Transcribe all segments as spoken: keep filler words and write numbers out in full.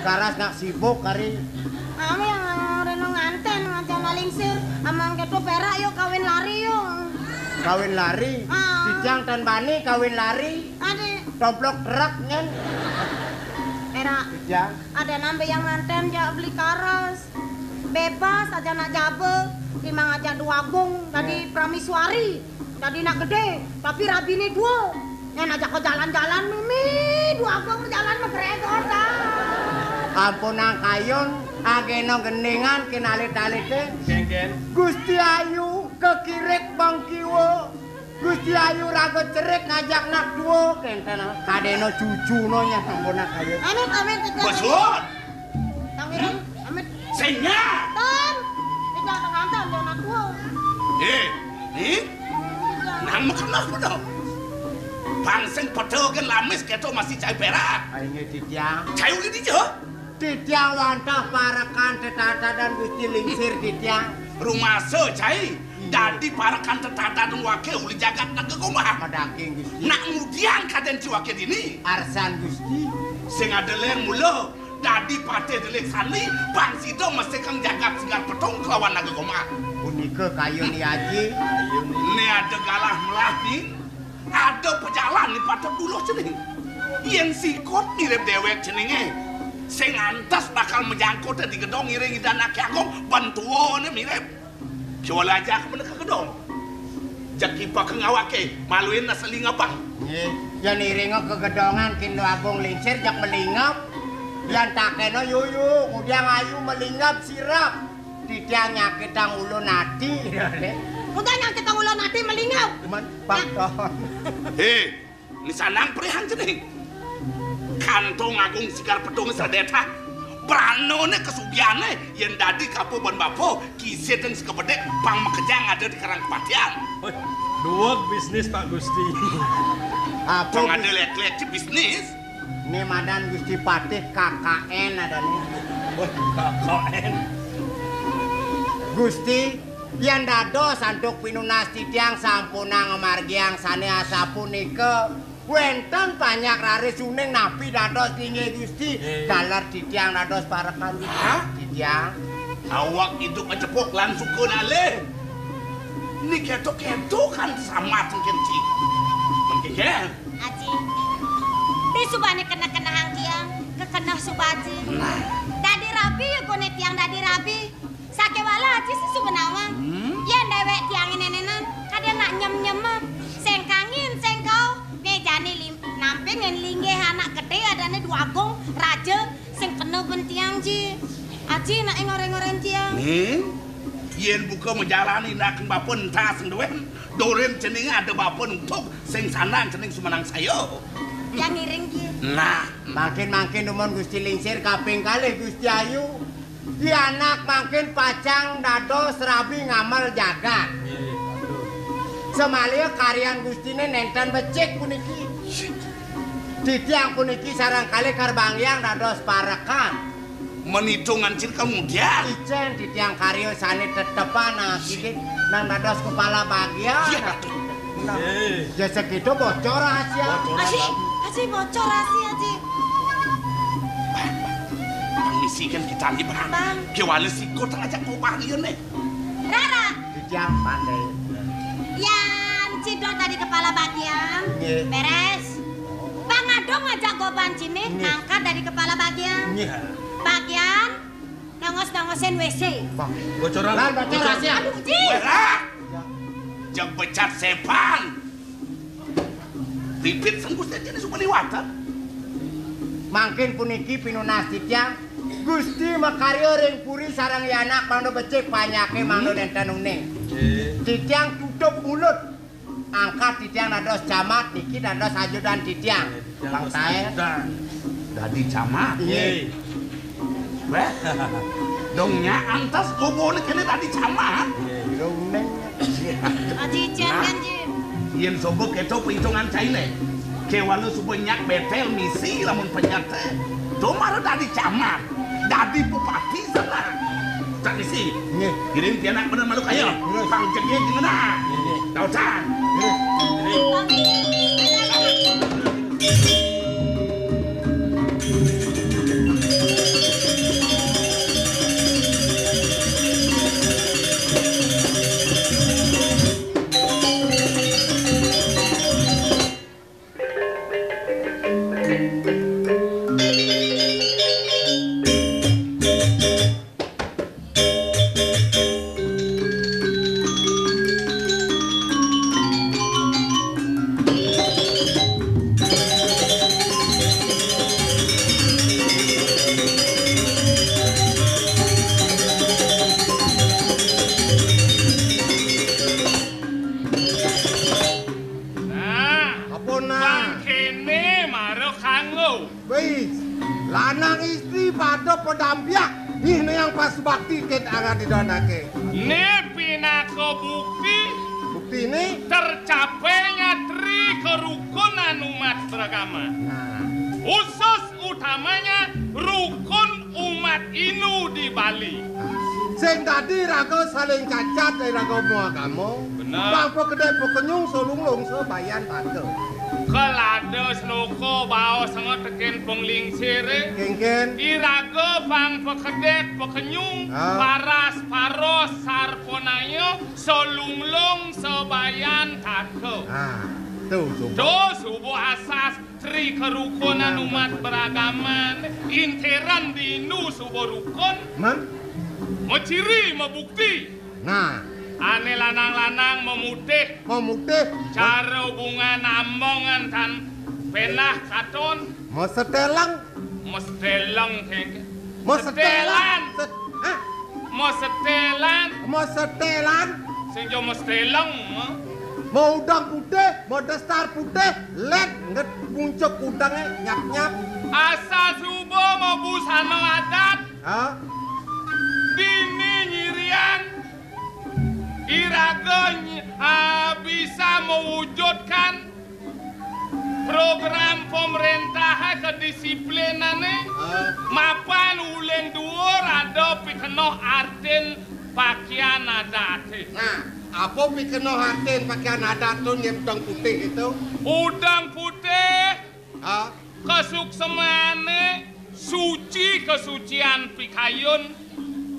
Laras nak sibuk kari. Ami yang reno nganten ngajak nak lingsir. Amang keto perak yo kawin lari yo. Kawin lari? Ah. Titiang tan bani kawin lari. Ade. Tomplok truk nyen. Perak. Titiang. Ada nambe yang nganten jak beli karas. Bebas aja nak jabe. Timang ajak Dwagung dadi prameswari. Dadi nak gede. Tapi rabine dua. Nyen ajak ko jalan-jalan mimi. Dwagung jalan megregor dah. Ampunang kayun, ageno gendingan kinalit-alite. Kengken. Gusti Ayu kekirik bang kiwa. Gusti Ayu raga cerik ngajak nak dua. Kenten kadeno cucuno nya ampunang kayun. Amit, amit, amit. Besul. Tangiran, amit. Sing nya. Tan. Tidak nganten dia nak dua. Eh, ni? Nang makan aku dong. Bang sing padha gen lamis keto masih cai perak. Ai nggih, Titiang. Cai uli dija? Titiang wantah parekan tetatadan Gusti Lingsir, Titiang. Rumasa, cai. Iya. Dadi parekan tetatadan wake uli jagat nak gegomah. Madangking, Gusti. Nak ngudiang kaden ci wake dini. Arsan, Gusti. Sing ada leng mula. Dadi patih delik sani, bang sida mestikang jagat Sigar Petung kelawan Naga Gomah. Punika kayun ni Aji. Ne ada galah melah ni, ada pejalan ni patut duluh cening. Yen sikut mirip dewek ceninge, sing antes bakal majangkut di gedong ngiring Ida Anak Agung, ben tuane mirip. Coba aja aku meneka gedong. Jaki pakai ngawake, maluin nasa lingapang. Nggih, yen iringa kegedongan Kindo Agung Lingsir jak melingap. Yen takena yuyu, ngudiang ayu melingap sirap. Titiang nyakitang ulun ati. Udah nyakitang ulun ati melingap. Men, Pak Ton. Hei, Ni sanang perihan cening. Kantong Agung Sigar Petung sredetang. Branane kesugiane yen dadi kapo ban bapa, kisit ing sekepedek pang makejang ada di Karang Kepatihan. Woi, duweg bisnis, Pak Gusti. Apa pang ada lek-lek ci bisnis? Ni madan Gusti Patih K K N adane. Woi, K K N. Gusti, yen dados antuk pinunas titiang sampunang ngamargiang sane asapunika, wenten panjak raris uning napi dados linggih Gusti. Eh. Daler titiang dados parekan Gusti. Hah? Titiang. Awak idup acepok lan suka nalih. Ni keto-keto kan samat mungkin ci. Mungkin kan? Aji. Ti subane keneh-kenehang tiang, kekeneh suba Aji. Nah. Dadi rabi ya gone tiang dadi rabi. Sakewala Aji sing suba nawang. Hmm? Yen dewek tiange nenenan, kadang nak nyem-nyem. Sing kangin, sing kau. Ne jani lim-, namping yen linggih anak gede adane Dwagung, raja, sing kena ben tiang, Ji. Aji nak ngoreng-ngoreng tiang. Ning, yen buka majalani nak bapa entas nduwen, doren cening ada bapa nutug, sing sandang cening sumanang saya. Yang ngiring, Ji. Nah. Mangkin-mangkin dumun Gusti Lingsir kaping kalih Gusti Ayu. Di anak mangkin pacang dados rabi ngamal jagat. Samaliha karyan Gustine nenten becik puniki. Titiang puniki sareng kalih karbanggiang dados parekan. Menitungan cil kemudian. Icen titiang karya sane tetepan, nah, sidik nang dados kepala bagian. Iya, Ratu. Nah, eh. Ya segitu bocor rahasia. Bocor Aji, rahasia. Aji, bocor rahasia, Aji. Bang, bang. Bang, misi kan kita ni, Bang. Bang. Piwala sikut aja kau, Bang, iya, nih. Rara. Titiang pandai. Yan, cidok dari kepala bagian. Nggih. Beres. Bang Adong ngajak goban cine, nggih, ngangkat dari kepala bagian. Nggih. Bagian, nongos-nongosin W C. Bang. Bocoran. Lan, bocor rahasia. Aduh, Ji. Wah, lah. Ya. Jeng pecat sepan. Pipit senggus dadi suba liwatan. Mangkin puniki pinunas titiang. Gusti makarya ring puri sareng yanak mangda becik panyake mangda nenten uning. Nggih. Titiang tutup mulut. Angkat titiang dados camat, niki dados ajudan titiang. Nggih, titiang dados ajudan. Bang Tae. Dadi camat? Nggih. Weh, dong nyak antes kobone kene dadi camat. Nggih. Aji, Ji. Nah, kan, Ji. Yen sobo keto perhitungan caine. Kewala sobo nyak betel misi lamun penyate. To mara dadi camat. Dadi bupati sana. Tak misi. Nggih. Kirim pianak bener malu kaya. Nggih. Pang jege gimana? Nggih. Tau can. Nggih. Nggih. Padampiak, nyih néang pasubakti ké arah didanake. Né pinaka bukti. Bukti né? Tercapainya tri kerukunan umat beragama. Nah. Khusus utamanya rukun umat Hindu di Bali. Sing dadi raga saling cacat ring raga maagama. Bener. Bang pakedék pakenyung, salunglung sabayan tata. Kelada sloka baos nga tekén panglingsiré. Kénkén. Iraga pang pakedék pakenyung, ah, paras paros sarpanaya, salunglung sabayan tata. Ah, to suba. To suba asas tri kerukunan umat beragama, intiran dinu suba rukun. Man? Maciri, mabukti. Nah. Ané lanang-lanang mamutih. Mamutih. Cara hubungan among ngantan péndah katon. Maseteleng. Maseteleng, kénkén. Masetelan. Setelan. Set-, hah? Masetelan. Masetelan. Sing ja maseteleng, ha? Maudeng putih, madestar putih, lét nget puncuk udengé nyap-nyap. Asal suba mabusana adat. Ha? Dini nyirian iraga ny-, ah, bisa mewujudkan program pemerintahan kedisiplinané, ah, mapan uling duur ada pikenoh artin pakaian adaté. Nah, apa pikenoh artin pakaian adat to, yén udeng putih to? Udeng putih. Ah. Kasuksmané suci, kasucian pikayun,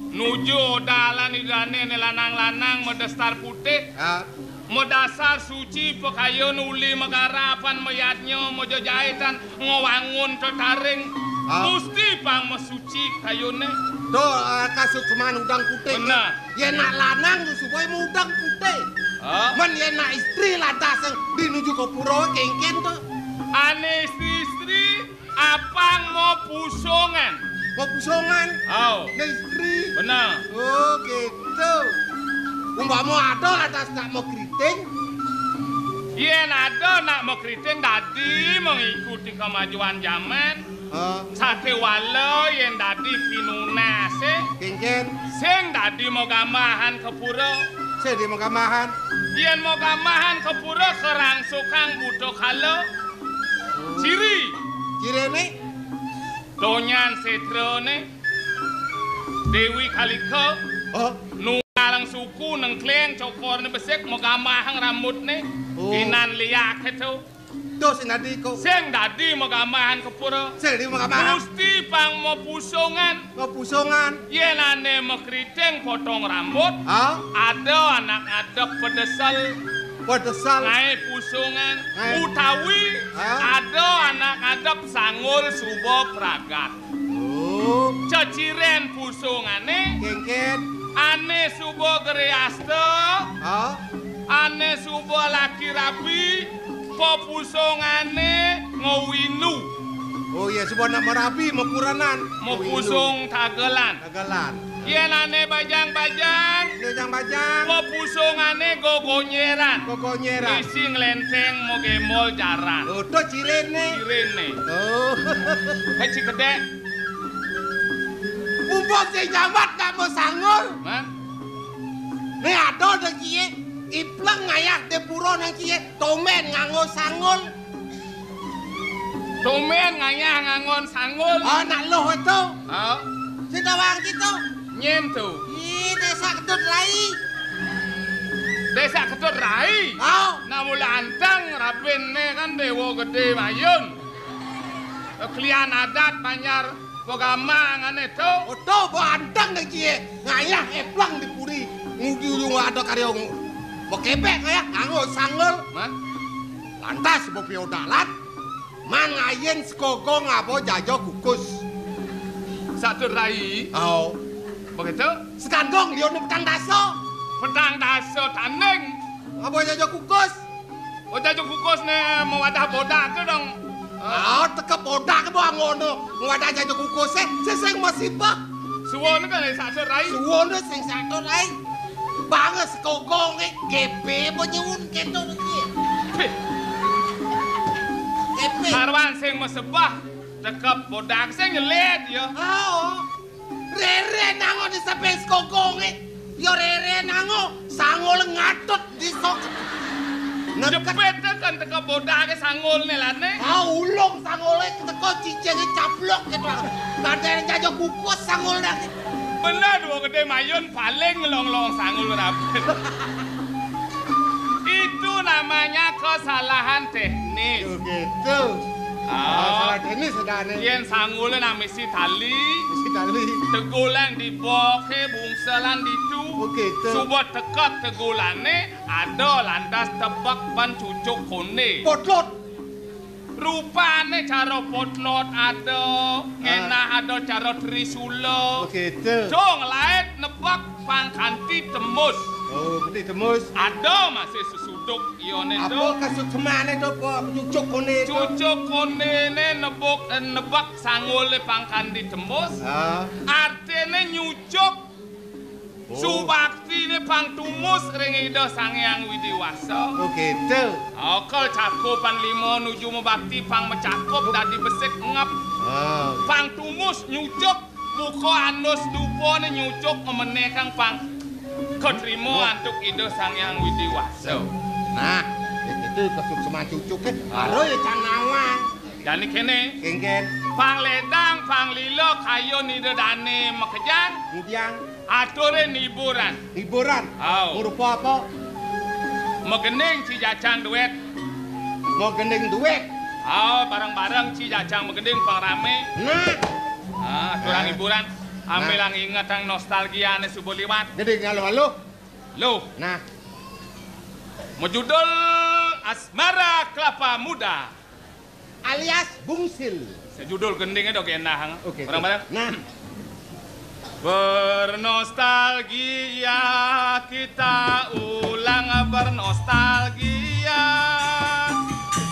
nuju odalan Idané, né lanang-lanang madestar putih. Ah. Madasar suci pikayun, uli magarapan, mayadnya, majejaitan, ngawangun tetaring. Ah. Musti pang masuci kayuné. To, ah, kasuksman udeng putih. Bener. Yén nak lanang, suba mudeng putih. Ah. Men yén nak istri, lantas dinu nuju ka pura, kénkén to. Ané istri-istri, apang mapusungan. Mapusungan? Au. Né istri? Bener. Oh, kéto. Umpama ada, lantas nak makriting? Yén ada nak makriting, dadi mengikuti kemajuan zaman. Ha. Sakéwala yén dadi pinunasé. Kénkén. Sing dadi magamahan ka pura. Sing dadi magamahan. Yén magamahan ka pura, karangsukang buta kala. Oh. Ciri. Ciriné? Tonyan sétrané. Déwi Kalika. Oh. Nunggalang suku, nengkléng, cokorné besik, magamahang rambutné. Oh. Inan liaké to. To sing dadi ko. Sing dadi magamahan ka pura. Sing dadi magamahan. Musti pang mapusungan. Mapusungan. Yén ané makriting potong rambut, ha? Ada anak ngadep padesel. Padesel. Ngaé pusungan. Ngaé. Utawi, ha? Ada anak ngadep sanggul suba pragat. Oh. Ceciren pusungané. Kénkén. Ané suba griasta. Ha? Ané suba laki rabi, papusungané ngawindu. Oh iya, suba nak marabi, makurenan. Mapusung tagelan. Tagelan. Yén ané bajang-bajang, bajang-bajang, papusungané gogonyeran. Gogonyeran. Isi nglénténg, magémbol jaran. Oh, to ciriné. Ciriné. Oh. Keci kedék. Mumpung sing nyambat nak masanggul. Hah? Né ada nang kié, ipleng ngayah di pura nang kié, tumbén nganggo sanggul. Tumbén ngayah nganggon sanggul. Ah, nak luh to. Ah. Sing tawang kita. Nyén to. Ih, Désak Ketut Rai. Désak Ketut Rai? Ah. Nah, mula anteng rabiné kan Déwa Gedé Mayun. Klian adat Banjar Pagama ngané to. Oh, to, ba anteng né kié. Ngayah eplang di puri. Ngudi ujung ada karya ng-, ba kebek ngayah, nganggo sanggul. Man? Lantas ba piodalan. Man ngayin sekogong aba jaja kukus. Satur rai. Oh. Begitu? Sekandong dia ni petang dasa. Petang dasa tanding. Aba jaja kukus. Oh, jaja kukus né mawadah bodak to dong. Ah, tekep bodak ba ngono. Mawadah jaja kukus, eh, sing sing masih bah. Suwon kan, eh, satur rai. Suwon sing satur rai. Banget sekogong, eh, G P ba nyuwun kéto niki. Pih. G P. Sarwan sing masebah, tekep bodak sing nyelit ya. Ah, oh. Sepes kokongé, ya rere nango, sangul ngatut di sok. Neket. Jepit kan teka bodake sangulne lane. Ah, ulung sangule teko cicinge caplok gitu. Kadene jaja kukus sangulne. Bener, dua gede mayun paling ngelong-long sangul rapi. Itu namanya kesalahan teknis. Oh, gitu. Ah. Masalah teknis ada nih. Yen sangule nak misi tali. Misi tali. Tegulan di boke bungselan ditu. Oh, gitu. Suba tekek tegulane, ada lantas tebek ban cucuk konde. Potlot. Rupane cara potlot ada, ngenah ada cara trisula. Oh, gitu. Dong laet nebak pang kanti tembus. Oh, kanti tembus. Ada masih sesuduk iyone to. Apa kasuksemane to, apa nyucuk kone to? Cucuk konene nebuk, eh, nebak sangule pang kanti tembus. Ah. Artine nyucuk. Oh. Subaktine pang tumus ring Ida Sang Hyang Widi Wasa. Oh, gitu. Okel cakupan lima nuju mabakti pang macakup dadi besik ngep. Ah. Pang tumus nyucuk, buka anus dupane nyucuk ngemenekang pang katrima antuk Ida Sang Hyang Widi Wasa. Nah, itu kesukseman cucuk kan. Aro ya can nawang. Jani kene. Kengken. Pang ledang, pang lila, kayun Ida Dane makejang. Ngudiang. Aturin hiburan. Hiburan? Au. Ngurupa apa? Magending ci jacang duet. Magending duet? Au, bareng-bareng ci jacang magending pang rame. Nah. Ah, aturang hiburan. Nah. Ambilang ingetang nostalgiane suba liwat. Gending aluh-aluh. Loh. Nah. Majudul Asmara Kelapa Muda. Alias Bungsil. Sejudul gendingnya dok endah. Oke, bareng-bareng. Nah. Bernostalgia, kita ulang bernostalgia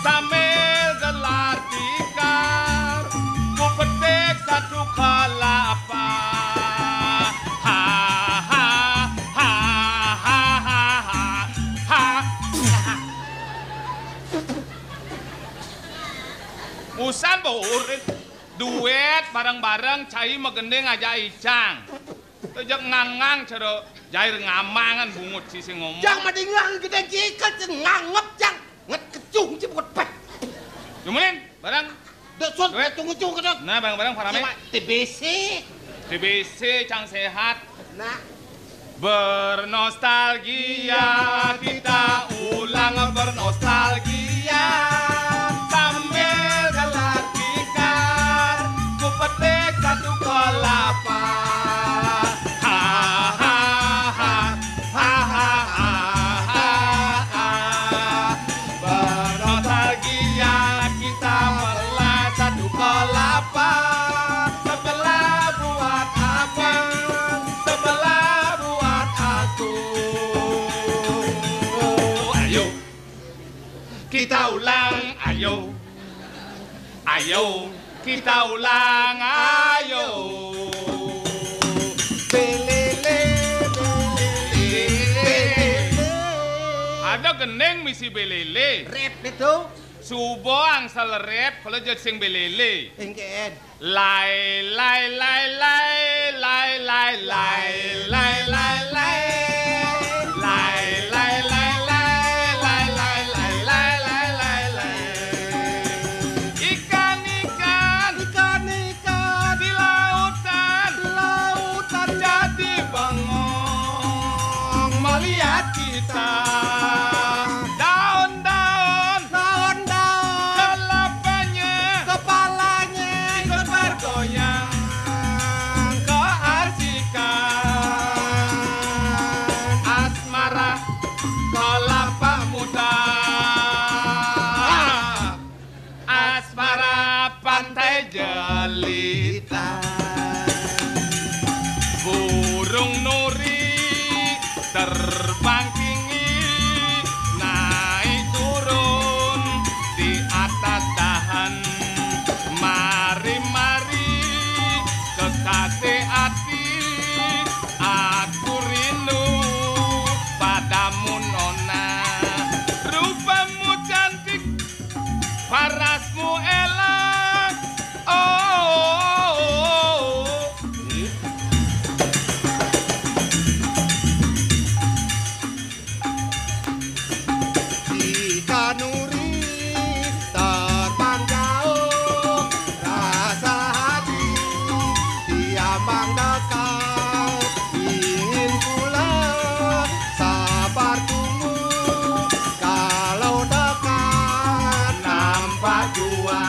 sambil gelar tikar. Ku petik satu kelapa. Ha, ha, ha, ha, ha, ha, ha. Usan baurin. Duet bareng-bareng, cai magending ajak icang. Tejak ngangang cara jair ngamangan bungut ci sing ngomong. Jang madingang gede gikel, cing ngangep, jang. Nget kecung, ci buat pet. Jumulin, bareng. Dek, sun, duet. Tunggu, cung, kedok. Nah, bareng-bareng, parame. Iya, Mak. T B C. T B C, cang sehat. Nah. Bernostalgia, kita ulang bernostalgia. Sambil gelar tikar, ku petik satu kelapa. Ha, ha, ha, ha, ha, ha, ha, ha. Bernostalgia kita melai satu kelapa. Sebelah buat abang, sebelah buat aku. Ayo, kita ulang, ayo. Ayo, kita ulang, ayo. Belele, belele, belele. Ada gending misi belele. Rep itu. Suba angsal rep, kalau jek sing belele. Engken. Lai, lai, lai, lai, lai, lai, lai, lai, lai, lai. Lai, lai, lai, lai, lai, lai, lai, lai, lai, lai, lai. Ikan-ikan. Ikan-ikan. Di lautan. Di lautan. Jadi bengong melihat kita. Daun-daun. Daun-daun. Kelapanya. Kepalanya. Ikut bergoyang. Keasikan. Asmara. Kelapa muda. Asmara pantai jelita. Burung nuri terbang tinggi, naik turun di atas dahan. Mari-mari kekasih hati, aku rindu padamu, Nona. Rupamu cantik, parasmu elok. Oh, oh, oh, oh. Bang dekat, ingin pula sabar tunggu. Kalau dekat, nampak jua.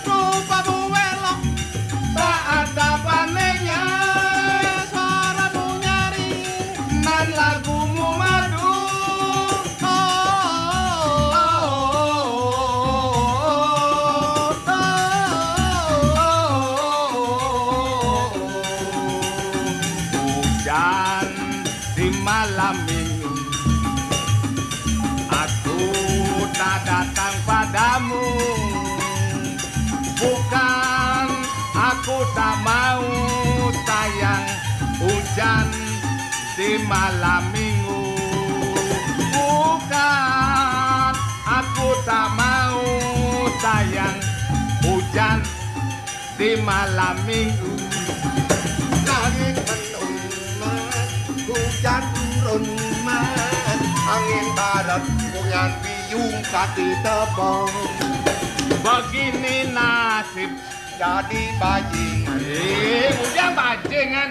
Rupamu elok, tak ada bandingnya. Suaramu nyaring, nan lagumu merdu. Hujan di malam minggu, aku tak datang padamu. Bukan aku tak mau, sayang, hujan di malam minggu. Bukan aku tak mau, sayang, hujan di malam minggu. Langit mendung mas, hujan turun mas, angin barat, hujan biung kaki tebang. Begini nasib jadi bajingan. Eh, udah bajingan.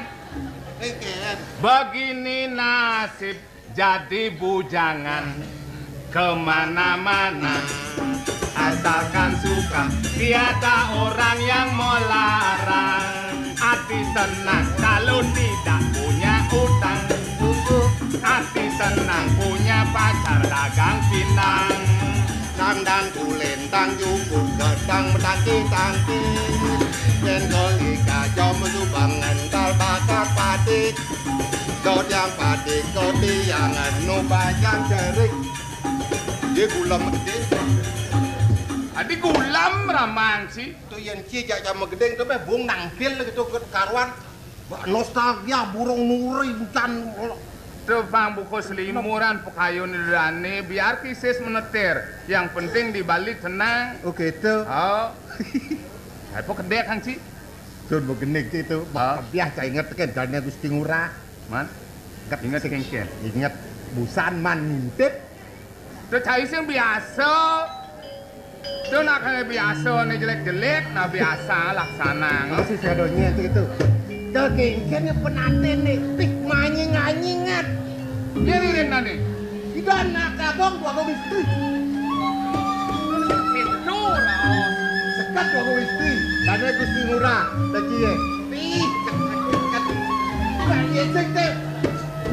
Begini nasib jadi bujangan kemana-mana. Asalkan suka, tiada orang yang melarang. Hati senang kalau tidak punya utang. Hati senang punya pacar dagang pinang. Tang dan kulintang jukut gedang bertangki-tangki. Yen koli kajo mesu bangen tal bakar patik. Dot yang patik, dot yang anu bajang cerik. Dia gulam gede. Adi gulam raman sih. Tu yen cie jak jama gedeng tu meh bung nangkil gitu ke karuan. Ba-, nostalgia burung nuri bucan. Tu pang buku selimuran pekayun rane biar kisis menetir. Yang penting di Bali tenang. Oh gitu. Oh. Apa kedek kang ci? Tun begenik ci tu. Ah. Biah cai inget kan dane Gusti Ngurah. Man? Inget kengken. Inget busan man ngintip. Tu cai sing biasa. Tu nak kena biasa ni jelek-jelek, nah biasa laksana. Masih sadonye tu itu. Kengken ni penaten ni. Pik manying-anyingan. Dia ririn nani. Ida nak abang dua gawe istri. Itu raos. Sekat dua gawe istri. Dane Gusti Ngurah, lagi ye. Ih, sekat, sekat. Lah, ye sing te.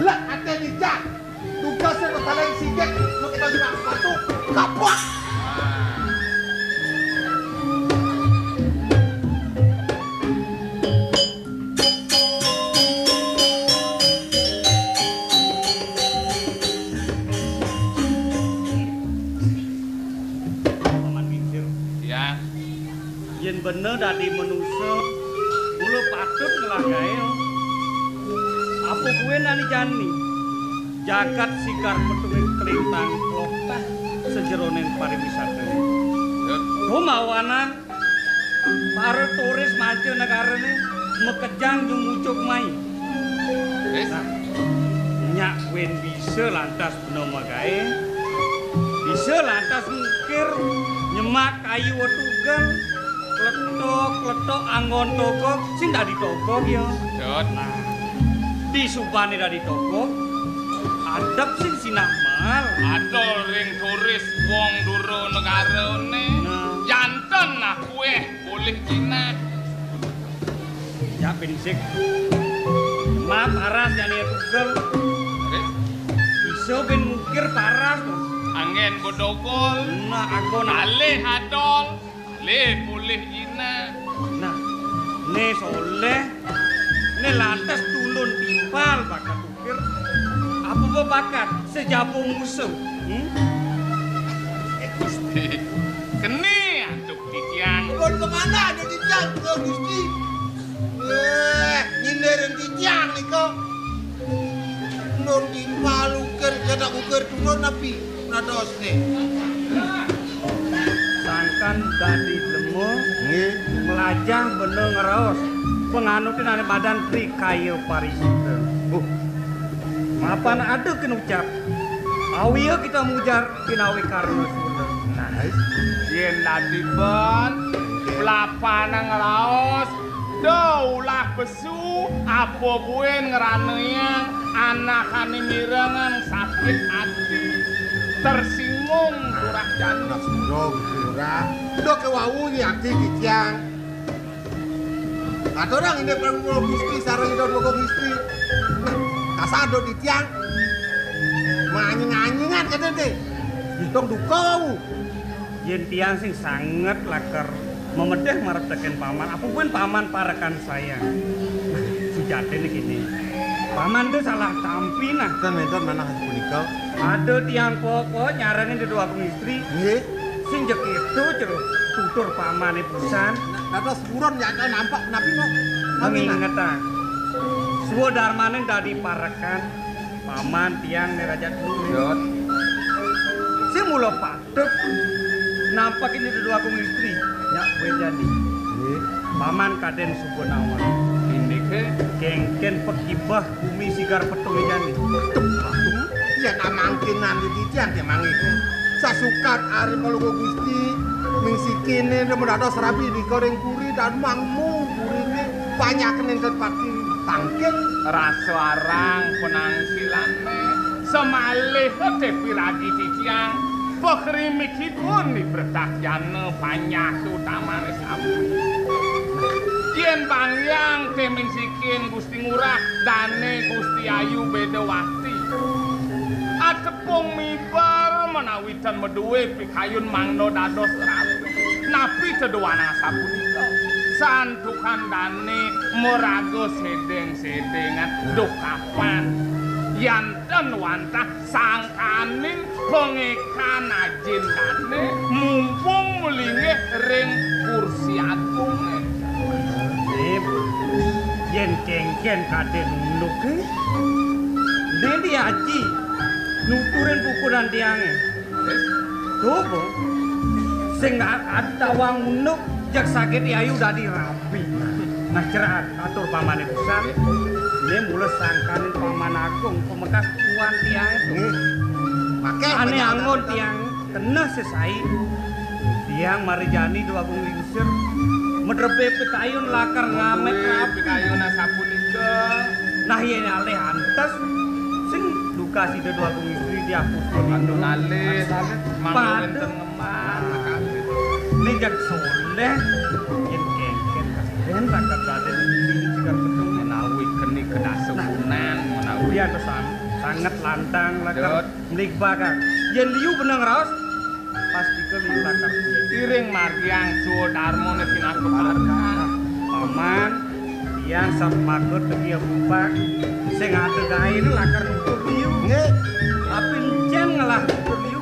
Lah, ate dijak. Tugas yang paling singkat, lu kita juga sepatu. Kapok. Paman Kincir. Ya. Yen bener dadi manusa, mula patut ngelah gaé. Apa kuwi nani jani? Jagat sigar petuwing kelintang kloktah sajeroning pariwisata. Ya. Rumawanan para turis mancanegarané makejang jumujuk mai. Wis. Nah, nyak kuwi bisa lantas bena magaé, bisa lantas ngukir nyemak kayu wetugen, kletok-kletok anggon togog sing dadi togog ya. Dot. Nah, disubané dadi togog, adep sing sinah mal. Adol ring turis wong dura negarané. Nah. Janten aku eh boleh jinak. Ya, pinsik. Ma paras jane tugel. Aduh. Bisa ben mukir paras, to. Angin bedogol. Nah, anggon alih adol. Le pulih ina. Nah, ne soleh. Ne lantas tulun timpal bakat ukir. Apa bebakat sejabung musuh? Hmm? Eh, Gusti. Kene antuk titiang. Pun kemana ada titiang, Gusti? Eh, nyindirin titiang nika. Nun timpal uger, jadak uger turun napi? Nados nih. Sangkan dadi lemo, nggih, melajah bena ngraos. Panganutin ane badan Tri Kaya Parisita. Uh. Mapan ada kena ucap. Awiya kita mujar kinawi karna sunda. Nah, yen dadi ben, pelapana ngraos, Duh, ulah besu, apa buin ngranayang anakane mirengang sakit ati, tersinggung Lurah Jani. Nah, sepura, Gusti Lurah. Duh, kewau nyati titiang. Aturang indik Prabu Gusti sareng Ida Dwagung Istri. Nah, kasado titiang. Manying-anyingan kene te. Dong duka. Yen tiang sing sanget lakar memedeh marep teken paman, apa buin paman parekan saya. Nah, sujatine kene. Paman tuh salah tampi nah. Ten wenten manah punika. Ada tiang kok nyarani Ida Dwagung Istri. Nggih. Sing jek itu jero tutur pamane pisan. Dados buron ya nampak napi kok. Mengingetang. Suwa darmane dadi parekan paman tiang ne raja dulu. Dot. Sing mula patut nampak ini Ida Dwagung Istri. Nyak kowe jani. Nggih. Paman kaden suba nawang. Indike kengken pekibah bumi sigar petung jani. Petung, petung. Ya namangkinan iki tiang ke mangiku. Sasukat ari Palungguh Gusti ming sikine mendados rabi di Goreng Puri dan mangmu purine banyak nenten pati tangkil. Rasa arang penangkilane semalih te piragi titiang. Pekrimikipun di Bretahyana panjak utamane sampun. Yen bangyang te ming sikin Gusti Ngurah dane Gusti Ayu Bedawati. Atepung mibar menawi ten meduwe pikayun mangda dados rabi. Napi teduana sapunika? Santukan dane meraga sedeng-sedengan duh kapan. Yan ten wantah sangkaning pangekan ajin dane mumpung melinggih ring kursi agunge. Ip, yen kengken kade nunduk, eh? Dendi aji nuturin pukunan tiange. Tuh, Bu. Sing a-, adawang nunduk, jak sakit ayu dadi rabi. Nah, cerat atur pamane pisan. Ini mula sangkaning paman agung pemekas tuan tiang. Nggih. Make ane penyakit angon itu. Tiang keneh sesai. Tiang marijani Dwagung Lingsir. Medrepe pikayun lakar ngamet. Betul, rabi. Pikayun asapunika. Nah, yen alih antes sing duka sida Dwagung Istri diapus. Anu nalih, mangga wenten ngemah, kalih. Ning jak soleh, yen kengken kasten rakat raden ini cikar betul. Menawi keni kedasukunan, menawi. Iya, to sang-, sanget lantang lakar. Dot. Mligbakan. Yen liu benang raos, pastika liu lakar. Iring margiang suwa darmane pinaka parekan. Paman, tiang sapunika tegi abupak, sing ada gaene lakar nutur liu. Nggih. Tapi encen ngelah nutur liu.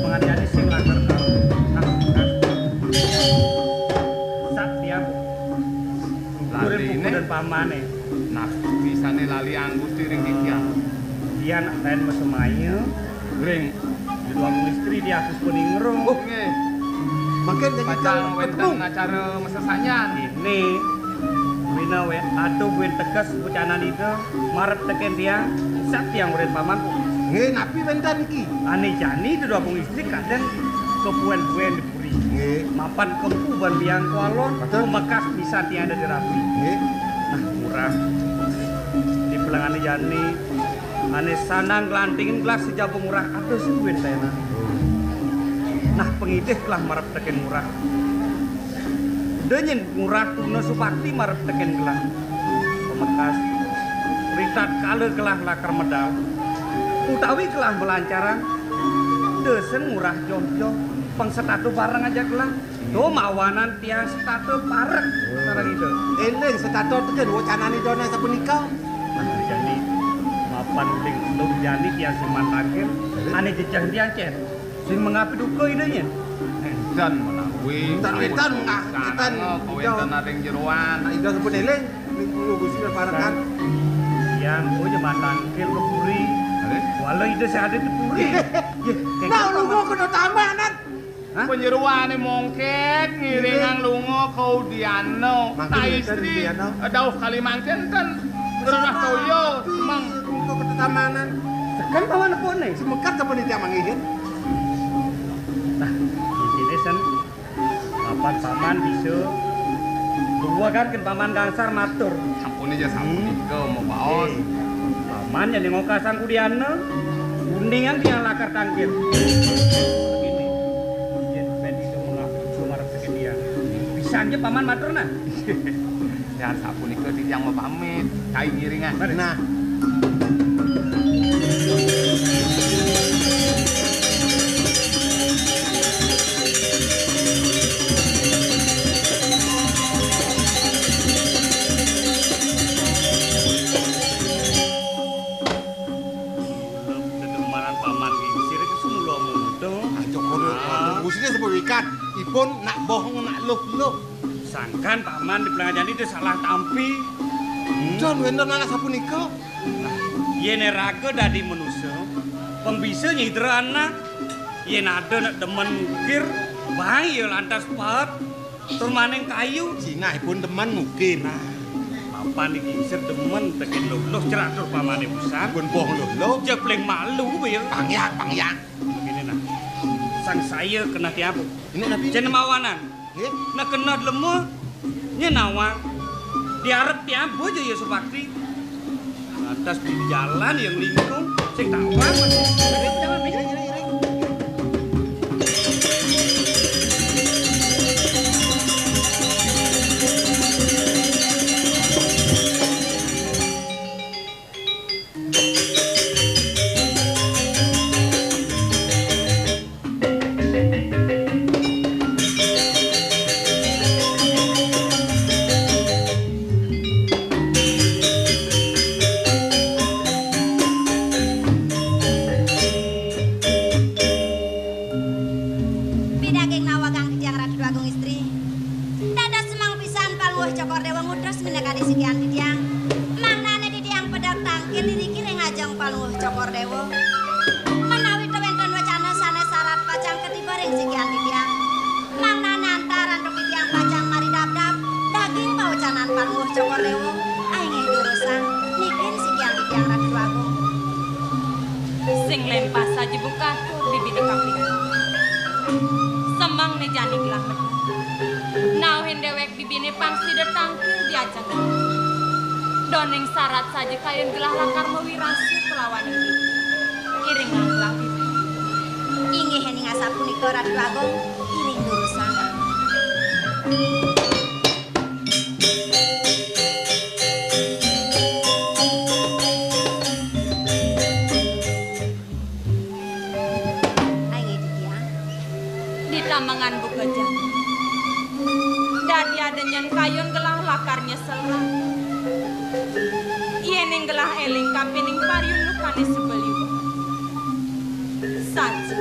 Pengadi-adi sing lakar. Nah, nah. Sat tiang. Nuturin. Laline. Pupu dan pamane. Nah, bisane lali anggusti ring titiang. Tiang nak pen masemaya. Ring. Di ruang istri di atus kuning ngerung. Oh, nggih. Mangkin jadi pacang wenten acara masesanyan. Ini wina we atuh buin teges ucanan itu marep teken tiang. Sat tiang urin paman. Nggih, napi wenten iki? Ane jani di ruang istri kadang kebuen-buen di puri. Nggih. Mapan kempu ban biang kualon, betul. Mekas bisa tiada dirabi. Nggih. Nah, murah. Di pelangane jani, ane sanang glantingin gelas sejabung murah atus sing duit tenan. Nah, pengidih telah marep teken murah. Denyen murah tuna subakti marep teken gelas. Pemekas. Ritat kala gelah lakar medal. Utawi gelah melancaran. Desen murah joh-joh. Pengsetatu bareng aja gelah. Tuh mawanan tiang setata parek. Sareng ida. Eling setata teken wacanane dana sapunika. Nah, jani mapan uling telung jani tiang sing mantangin. Ane jejeh tiang cen. Sing mengapi duka idanya. Enten menawi. Enten, enten, enten. Kawenten ring jeroan. Nah, ida sampun eling. Ning kulo Gusti parekan. Tiang kuwi mantangin ke puri. Walau ida sing ada di puri. Nah, lu mau kena tambahan. Hah? Panjeroane mongket ngiringang lunga ka Udiana. Mangkin ta enten istri Udiana. Dauh kali mangkin ten. Gerah toya, Mang. Kok ketamanan. Sekan paman nepukne. Semekat apa nih tiang mangihin? Nah, intine sen papan paman bisa Luwegaken Paman gangsar matur. Sampun aja sapunika, hmm, mabaos. Eh, Paman yen ngokasan kudiana, kuningan tiyang lakar tangkil. Begini, yen ben iso ngarep, ngarep teken tiyang. Pisan aja Paman matur, nah. Yan sapunika titiang mapamit, kaing ngiringan. Nah. Dedemanan Paman Gingsir iki semula muda. Ah, Cokor, ah, Cokor. Musine sebut wikan. Ipun nak bohong, nak luh-luh. Sangkan Paman di Pelangajani itu salah tampi. Hmm. Jan wénten anak sapunika. Yén raga dadi manusa, pang bisa nyidra anak. Yén ada nak demen ngukir, baé ya lantas paet, tur maning kayu. Sinah ipun demen ngukir. Nah, Paman iki isih demen tekén luluh ceratur pamané pisan. Pun boh luluh. Jepling malu ya. Pangyang, pangyang. Begini nah. Sang saya kena tiap. Ini nabi. Jeneng mawanan. Nggih. Nek kena lemu, nyen nawang. Diarep tiambu aja ya Supakti. Lantas di jalan yang lingkung, sing tawang. Ngiring, ngiring, ngiring. Pidaging nawagang titiang Ratu Agung Istri. Dados semeng pisan Palungguh Cokor Dewa ngutus minakadi sikian titiang. Mangdane titiang pedek tangkil iriki ring ajeng Palungguh Cokor Dewa. Menawi tawenten wacana sane sarat pacang katiba ring sikian titiang. Mangdane antar antuk titiang pacang maridabdab daging pawacanan Palungguh Cokor Dewa. Ainggih durusang niki sikian titiang Ratu Agung. Sing lempas saja buka tur bibine kaping. Semeng ne jani gelah medal. Nauhin dewek bibine pang sida tangkil diajeng. Doning sarat saja kayun gelah lakar mawirasa kelawan iring. Iringang gelah bibi. Inggih ening asapunika Ratu Agung, iring durusang. Ai, nggih, titiang. Ditamengan buka jam. Dadi ada nyen kayun gelah lakar nyesel. Yening gelah eling kapining pariundukane suba liwat. Saja.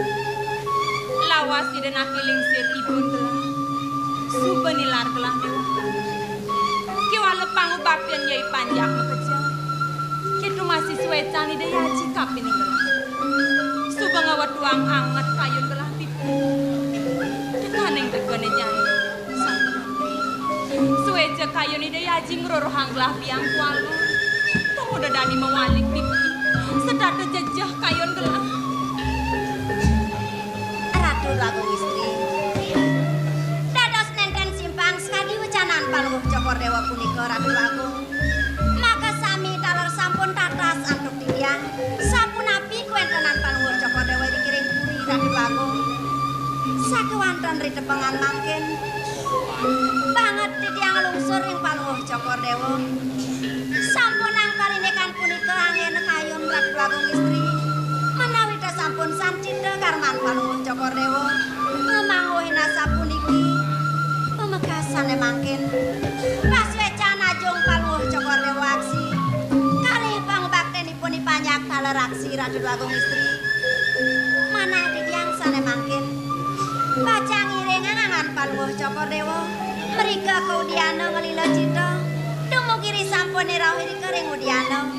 Lawas ida naki lingsir ibun gelah. Suba nilar gelah dewata. Kiwala pangubaktin yai panjak makejang. Kitu masih suecan ida yaji kapining gelah. Suba ngawetuang anget kayun gelah pipi. Tekaning tegane jani. Sampun. Sueca kayun ida yaji ngrorohang gelah biang kuala. Tong udah dani mawalik pipi. Sedada jejeh kayun gelah. Ratu Agung Istri. Dados nenten simpang sakadi wecanan Palungguh Cokor Dewa punika, Ratu Agung. Maka sami taler sampun tatas antuk titiang. Sapunapi kawentenan Palungguh Cokor Dewa ing kiring puri, Ratu Agung? Sakewanten ritepengan mangkin. Banget titiang lungsur ring Palungguh Cokor Dewa. Sampun angkal indikan punika anggena kayun Ratu Agung Istri. Menawi ta sampun sancita karman Palungguh Cokor Dewa, ngamangguhin asapuniki pamekasane mangkin. Pasuecan ajung Palungguh Cokor Dewa aksi kalih pangubaktenipun i panjak taler aksi Ratu Agung Istri. Manah titiang sane mangkin. Pacang ngiringang angan Palungguh Cokor Dewa. Mrika ka udyana nglila cita. Dumugi ri sampun rauh irika ring udyana.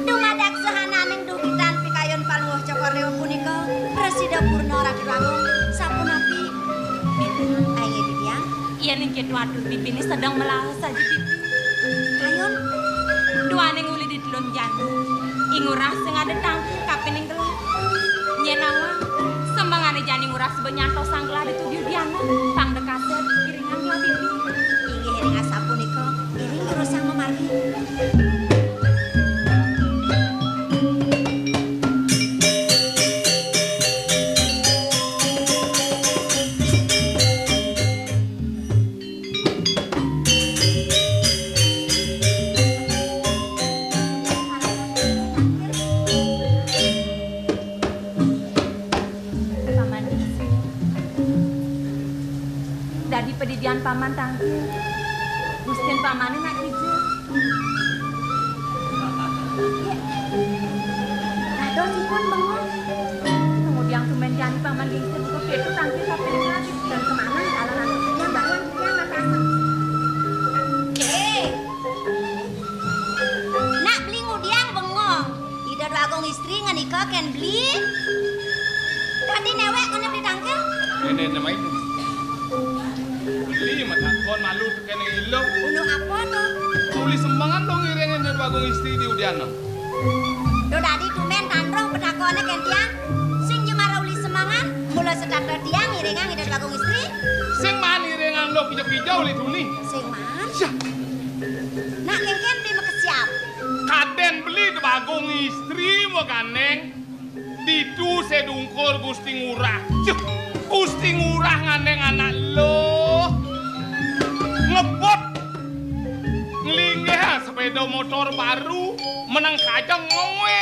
Dumadak sahananing dugitan pikayun Palungguh Cokor Dewa punika prasida purna Ratu Agung. Sapunapi? Ayo, Bibian. Yen ing ketu atur bibine sedeng melaos saja, Bibi. Kayun. Duaning uli di telun jani. Ing urah sing ada tangki kapining gelah. Nyen awang, sembangane jani ngurah seba nyantosang gelah di tudiu diana, pang dekaset, iringan gelah Bibi. Inggih, Paman Gisi. Dadi padidian paman tangkil. Gustin pamané nak kija. Dadosipun bengong. Kemudian tumben jani paman Gisi buka kéto tangkil sapiringan. Dan kemana kalau nanti yang baruan yang makan. Eh, nak beli ngudiang bengong. Ida Dwagung Istri ngenika kén beli. Tadi néwék ngene beli tangkil. Nenek nama ini. Beli matakon malu tekén ilo. Ulu apa to? Uli semengan dong ngiring Ida Dwagung Istri di udiana. Do dadi tumben tandroh petakoné kén tiang. Sing jemara uli semengan, mula setata tiang ngiringang Ida Dwagung Istri. Sing maan ngiringang lo kija-kija uli tuni. Sing maan. Syah. Nak kéngkén beli makesiab. Kadén beli Dwagung Istri magandéng ditu sedungkur Gusti Ngurah. Cuh, Gusti Ngurah ngandéng anak lo. Ngebut. Nglinggih sepéda motor baru, meneng kajeng ngoé.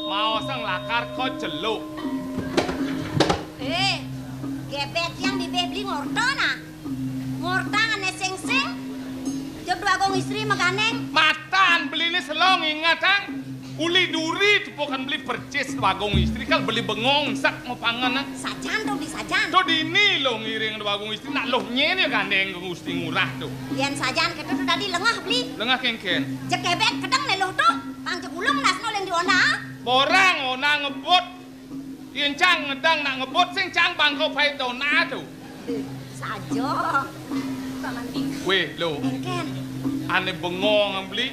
Maosang lakar ka jelo. Eh, gebet yang bibih beli ngorta nah. Ngorta ané sing-sing. Jog Dwagung Istri magandéng. Matan beliné selong ingetang. Uli duri tepukan beli percis Dwagung Istri kal beli bengong sak mapangan, ah. Sajan to beli sajan. To dini lo ngiring Dwagung Istri nak lo nyén ya gandéng Gusti Ngurah to. Yén sajan kéto to dadi lengah beli. Lengah kéngkén. Jeg kebek kedeng né lo to. Pang jeg ulung nasno lén di ona. Borang ona ngebut. Yén cang ngedang nak ngebut sing cang bangko pait dona to. Saja. Paman Gisi. Wéh, lo. Kéngkén. Ané bengong beli.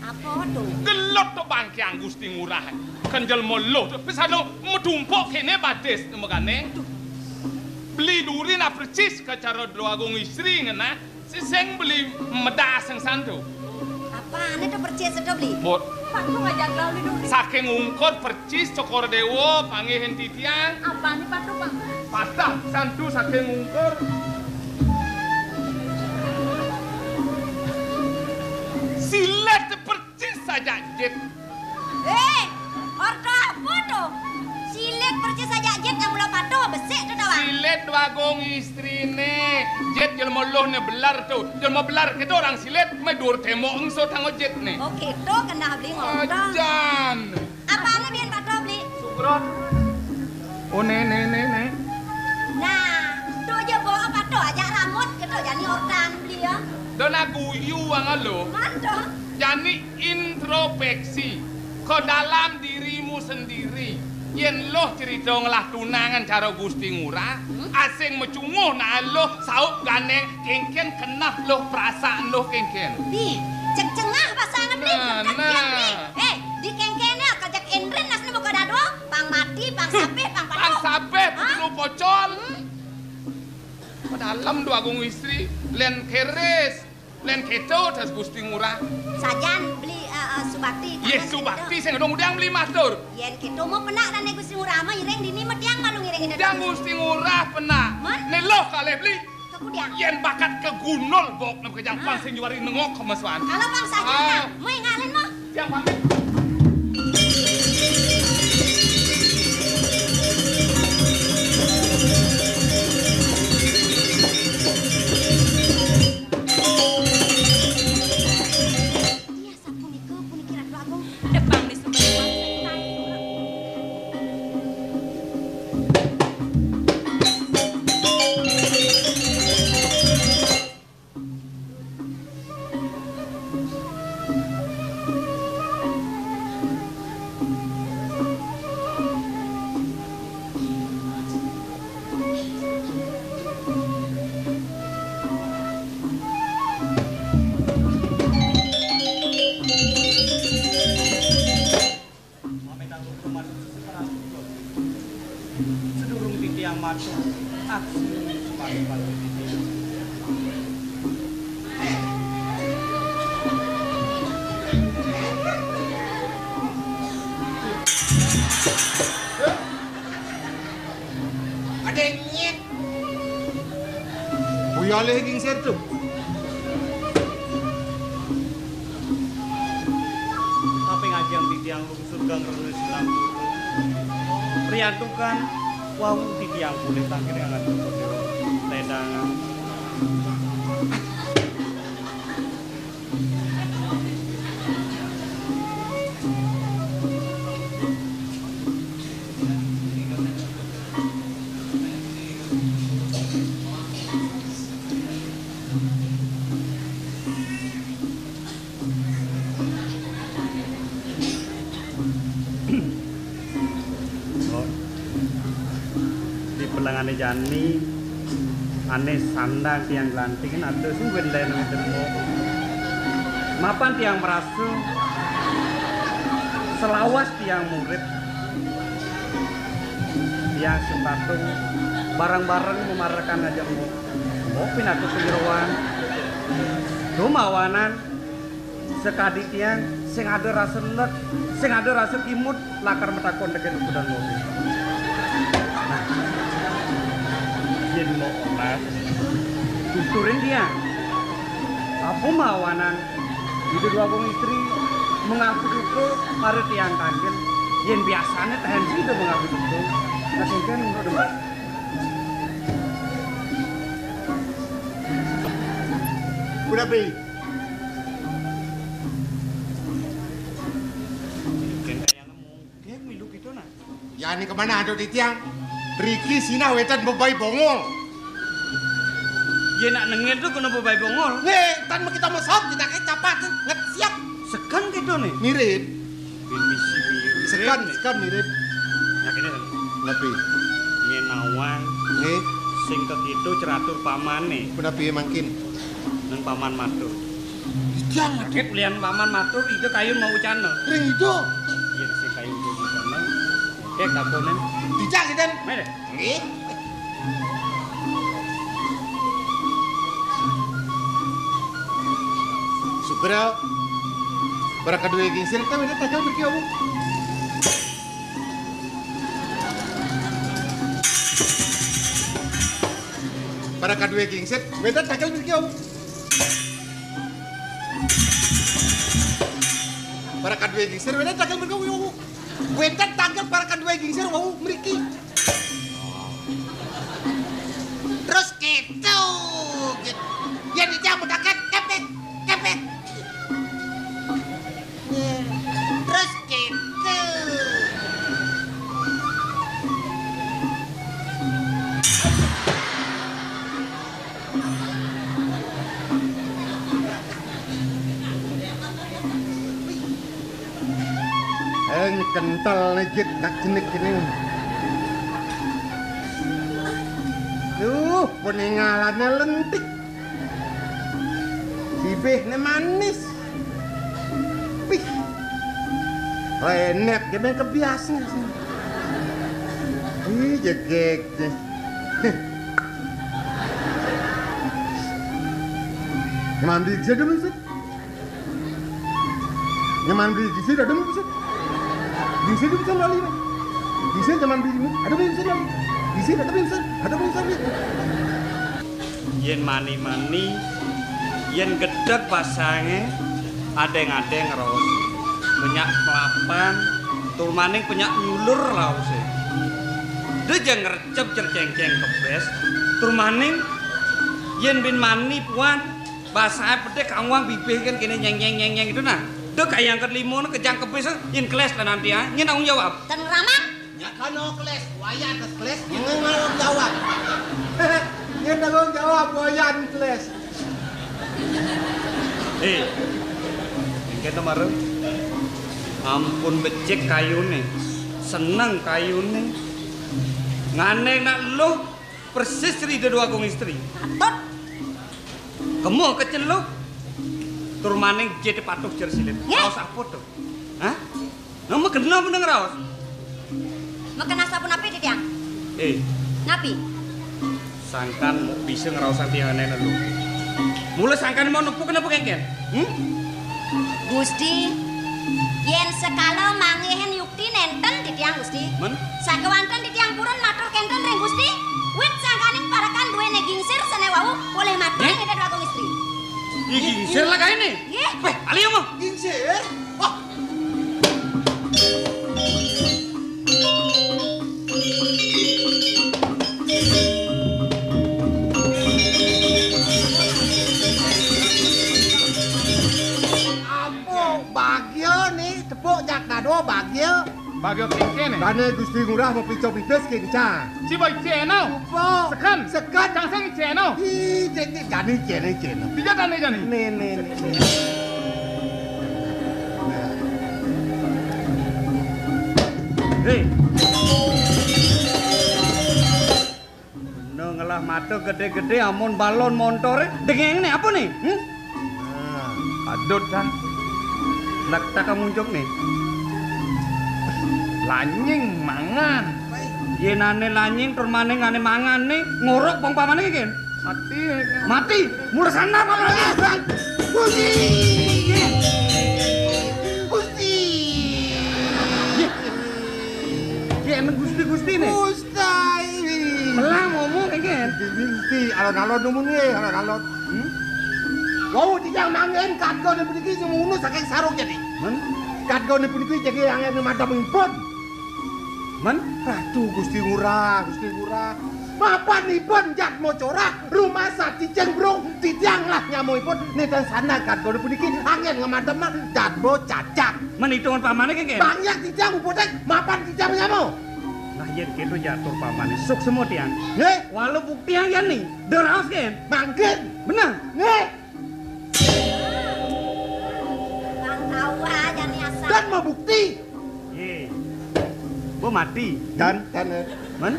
Apa to? Gelut to bangkiang Gusti Ngurah. Kan jelma lo to. Pisano medumpuk kéné batis magané. Beli duri nak percis ka cara Dwagung Istri ngenah. Sing beli medas sing santu. Apané to percis to beli? Bot. Patung aja kau di duri. Saking ungkur percis Cokor Déwa panggih enti tiang. Apané patung, Pak? Patah santu saking ungkur. Silet percis saja jit. Eh, orta apa to? Silit percis saja jit yang mula patuh besik to tawang. Silit Dwagung Istriné. Jit jelma luh né belar to. Jelma belar kéto orang silit, mé dur témbok engso tanggo jit né. Oh, kéto kenah beli ngorta. Ajan. Apané bién patuh beli? Sukrot. Oh, né, né, né, né. Nah, to ja bawa patuh aja rambut kéto jani ortan beli ya. Dona guyu wang lo. Matuh. Jani introspeksi ke dalam dirimu sendiri. Yén luh cerita ngelah tunangan cara Gusti Ngurah, asing macunguh nak luh saup gandéng kéngkén kenah luh perasaan luh kéngkén. Di, ceng-cengah pasangan beli. Nah, nah. Eh, di kéngkéné kejek indrin nas nemu ke dadua, pang mati, pang sapih, pang patuh. Pang sapih, pang pocol. Padalem Dwagung Istri, lén keris. Lén kéto tas Gusti Ngurah. Sajan beli, eh, eh, subakti. Yé, subakti sing dong udiang beli matur. Yén kéto mau penak dané Gusti Ngurah mah iring dini mah tiang malu ngiring ida. Tiang Gusti Ngurah penak. Mén? Né luh kalih beli. Kemudian. Yén bakat kegundul bok nem kejang pang sing juari nengok kemesuan. Kalau pang saja nah, mau ngalin mah. Tiang pamit. Iya, sapunika, puniki Ratu Agung. Depang di sumber. Ada nyet. Buyale gingsir to. Tapi ngajeng titiang lungsur gang renuh silang. Priantukan wau titiang polih tangkil angan ledangan. Oh. Di pelengane jani, ane sandang tiang glanting, ada sing wendene wenten mo. Mapan tiang merasa selawas tiang murid, tiang sing patung bareng-bareng memarekan ngajak mo. Mo pinaka sejeroan. Dumawanan sakadi tiang sing ada rasa let, sing ada rasa kimud, lakar matakon tekén ukudan mobil. Nah, yen mau olas, tuturin tiang. Apa mawanan Ida Dwagung Istri mengaku duka para tiang kanjeng? Yen biasane tahen sida mengaku duka. Nah, sengken menurut Mbak. Udah, Pi. Mungkin kayaknya mungkin milu gitu, nah. Ya, ini kemana ada titiang? Riki sinah wetan bebai bongol. Ya, nak nengil tuh kena bebai bongol. Nih, tan mau kita mau sop, kita kayak capat, nget siap. Sekan gitu nih. Mirip. Bin misi mirip. Sekan, sekan mirip. Nah, kene kan. Napi? Ngenawan. Nggih. Sing kekitu ceratur pamane. Menapi mangkin? Nang paman matur. Dijang. Kaget lian paman matur, ida kayun mau ucana. Ring ida. Yen sing kayun mau ucana. Kek takonen. Dijang, Iden. Mene. Nggih. Sugra, para kadue gingsir, ta wénten tanggal mriki, Wu? Para kadue gingsir, wénten tanggal mriki, Wu? Para kadue gingsir, wénten tanggal mriki, Wu? Wénten tanggal para kadue gingsir wau mriki. Terus gitu. Yen iki aku daket kepet, kepet. Terus gitu. Eh, kental ne, Jit, nak jenik kene. Duh, peningalane lentik. Bibihne manis. Pih. Renet kene kebiasaan. Ih, jegeg. Mandi aja dulu, Sud. Nyaman beli gingsir ada bisa. Gingsir itu bisa lali, Bang. Gingsir nyaman beli ini ada bisa lali. Gingsir ada bisa, ada bisa. Yen mani-mani, yen gedeg pasange, adeng-adeng raos. Penyak kelapan, tur maning penyak nyulur raose. Dia jangan ngercep cercengceng kebes, tur maning yen bin mani puan, basahe pedhe kangwang bibih kan kene nyeng, nyeng, nyeng, nyeng itu nah. Dek kaya angkat limo ne kejang kebis, yen keles lah nanti, ah. Nyen tanggung jawab. Ten ramak. Nya kano keles, wayan atas keles, nyen tanggung jawab. Nyen tanggung jawab, wayan keles. Eh, engke to marem. Ampun becik kayune. Seneng kayune. Ngane nak luh persis Ida Dwagung Istri. Patut. Kemu keceluk. Tur maning jete patuh jer silit. Nggih. Raos apa to? Hah? Nah, mekena meneng raos. Mekena sapunapi, Titiang? Eh. Napi? Sangkan mau bisa ngraosang tiangane lho. Mula sangkan mau nepuk kenapa kengken? Hmm? Gusti, yen sekala manggihin yukti nenten Titiang Gusti. Men? Sakewanten titiang purun matur kenten ring Gusti, wit sangkaning parekan duwene gingsir sane wau polih matur. Nggih. Ring Ida Dwagung Istri. Ih, gingsir lah kaene. Nggih. Weh, ali mah. Gingsir. Wah. Apa bagia ni tepuk jak dado bagia? Bagia kene. Dane Gusti Ngurah mau pico pipis kinca. Ciba iceno. Apa? Seken. Seken. Kang sing iceno. Ih, cek, cek, jani iceno, iceno. Tidak jani, jani. Nih, nih, nih, nih. Hei. Bener ngelah mata gede-gede amun balon montore. Dengeng nih apa nih? Hmm? Nah, adut kan. Lek tak kamu unjuk nih. Lanying mangan. Yenane lanying tur maning ane mangan nih, ngorok pang pamane iki, Ken. Mati. Mati. Mula sana pamane. Gusti. Gusti. Yen Gusti-Gusti nih. Gusti. Melang ngomong iki, Ken. Gusti, alon-alon numun nggih, alon-alon. Hmm? Wau tijang manggen kadgone puniki sing ngono saking sarung jati. Men? Kadgone puniki jagi anggen madhep ipun. Men? Ratu Gusti Ngurah, Gusti Ngurah. Mapan ipun Jatma Corah, rumasa cicing brung, titiang lah nyamuipun, nenten sana kadgone puniki anggen ngamadhep Jatma Cacak. Men itungan pamane, Ken? Banyak tijang uputing, mapan tijang nyamu. Nah, yen keto jatur pamane, suksma tiang. Nggih. Walau bukti yang yani, deraos, Ken. Mangkin. Bener. Nggih. Bang tawa jani asal. Dan mau bukti. Ye. Bo mati. Dan, dan, eh. Men?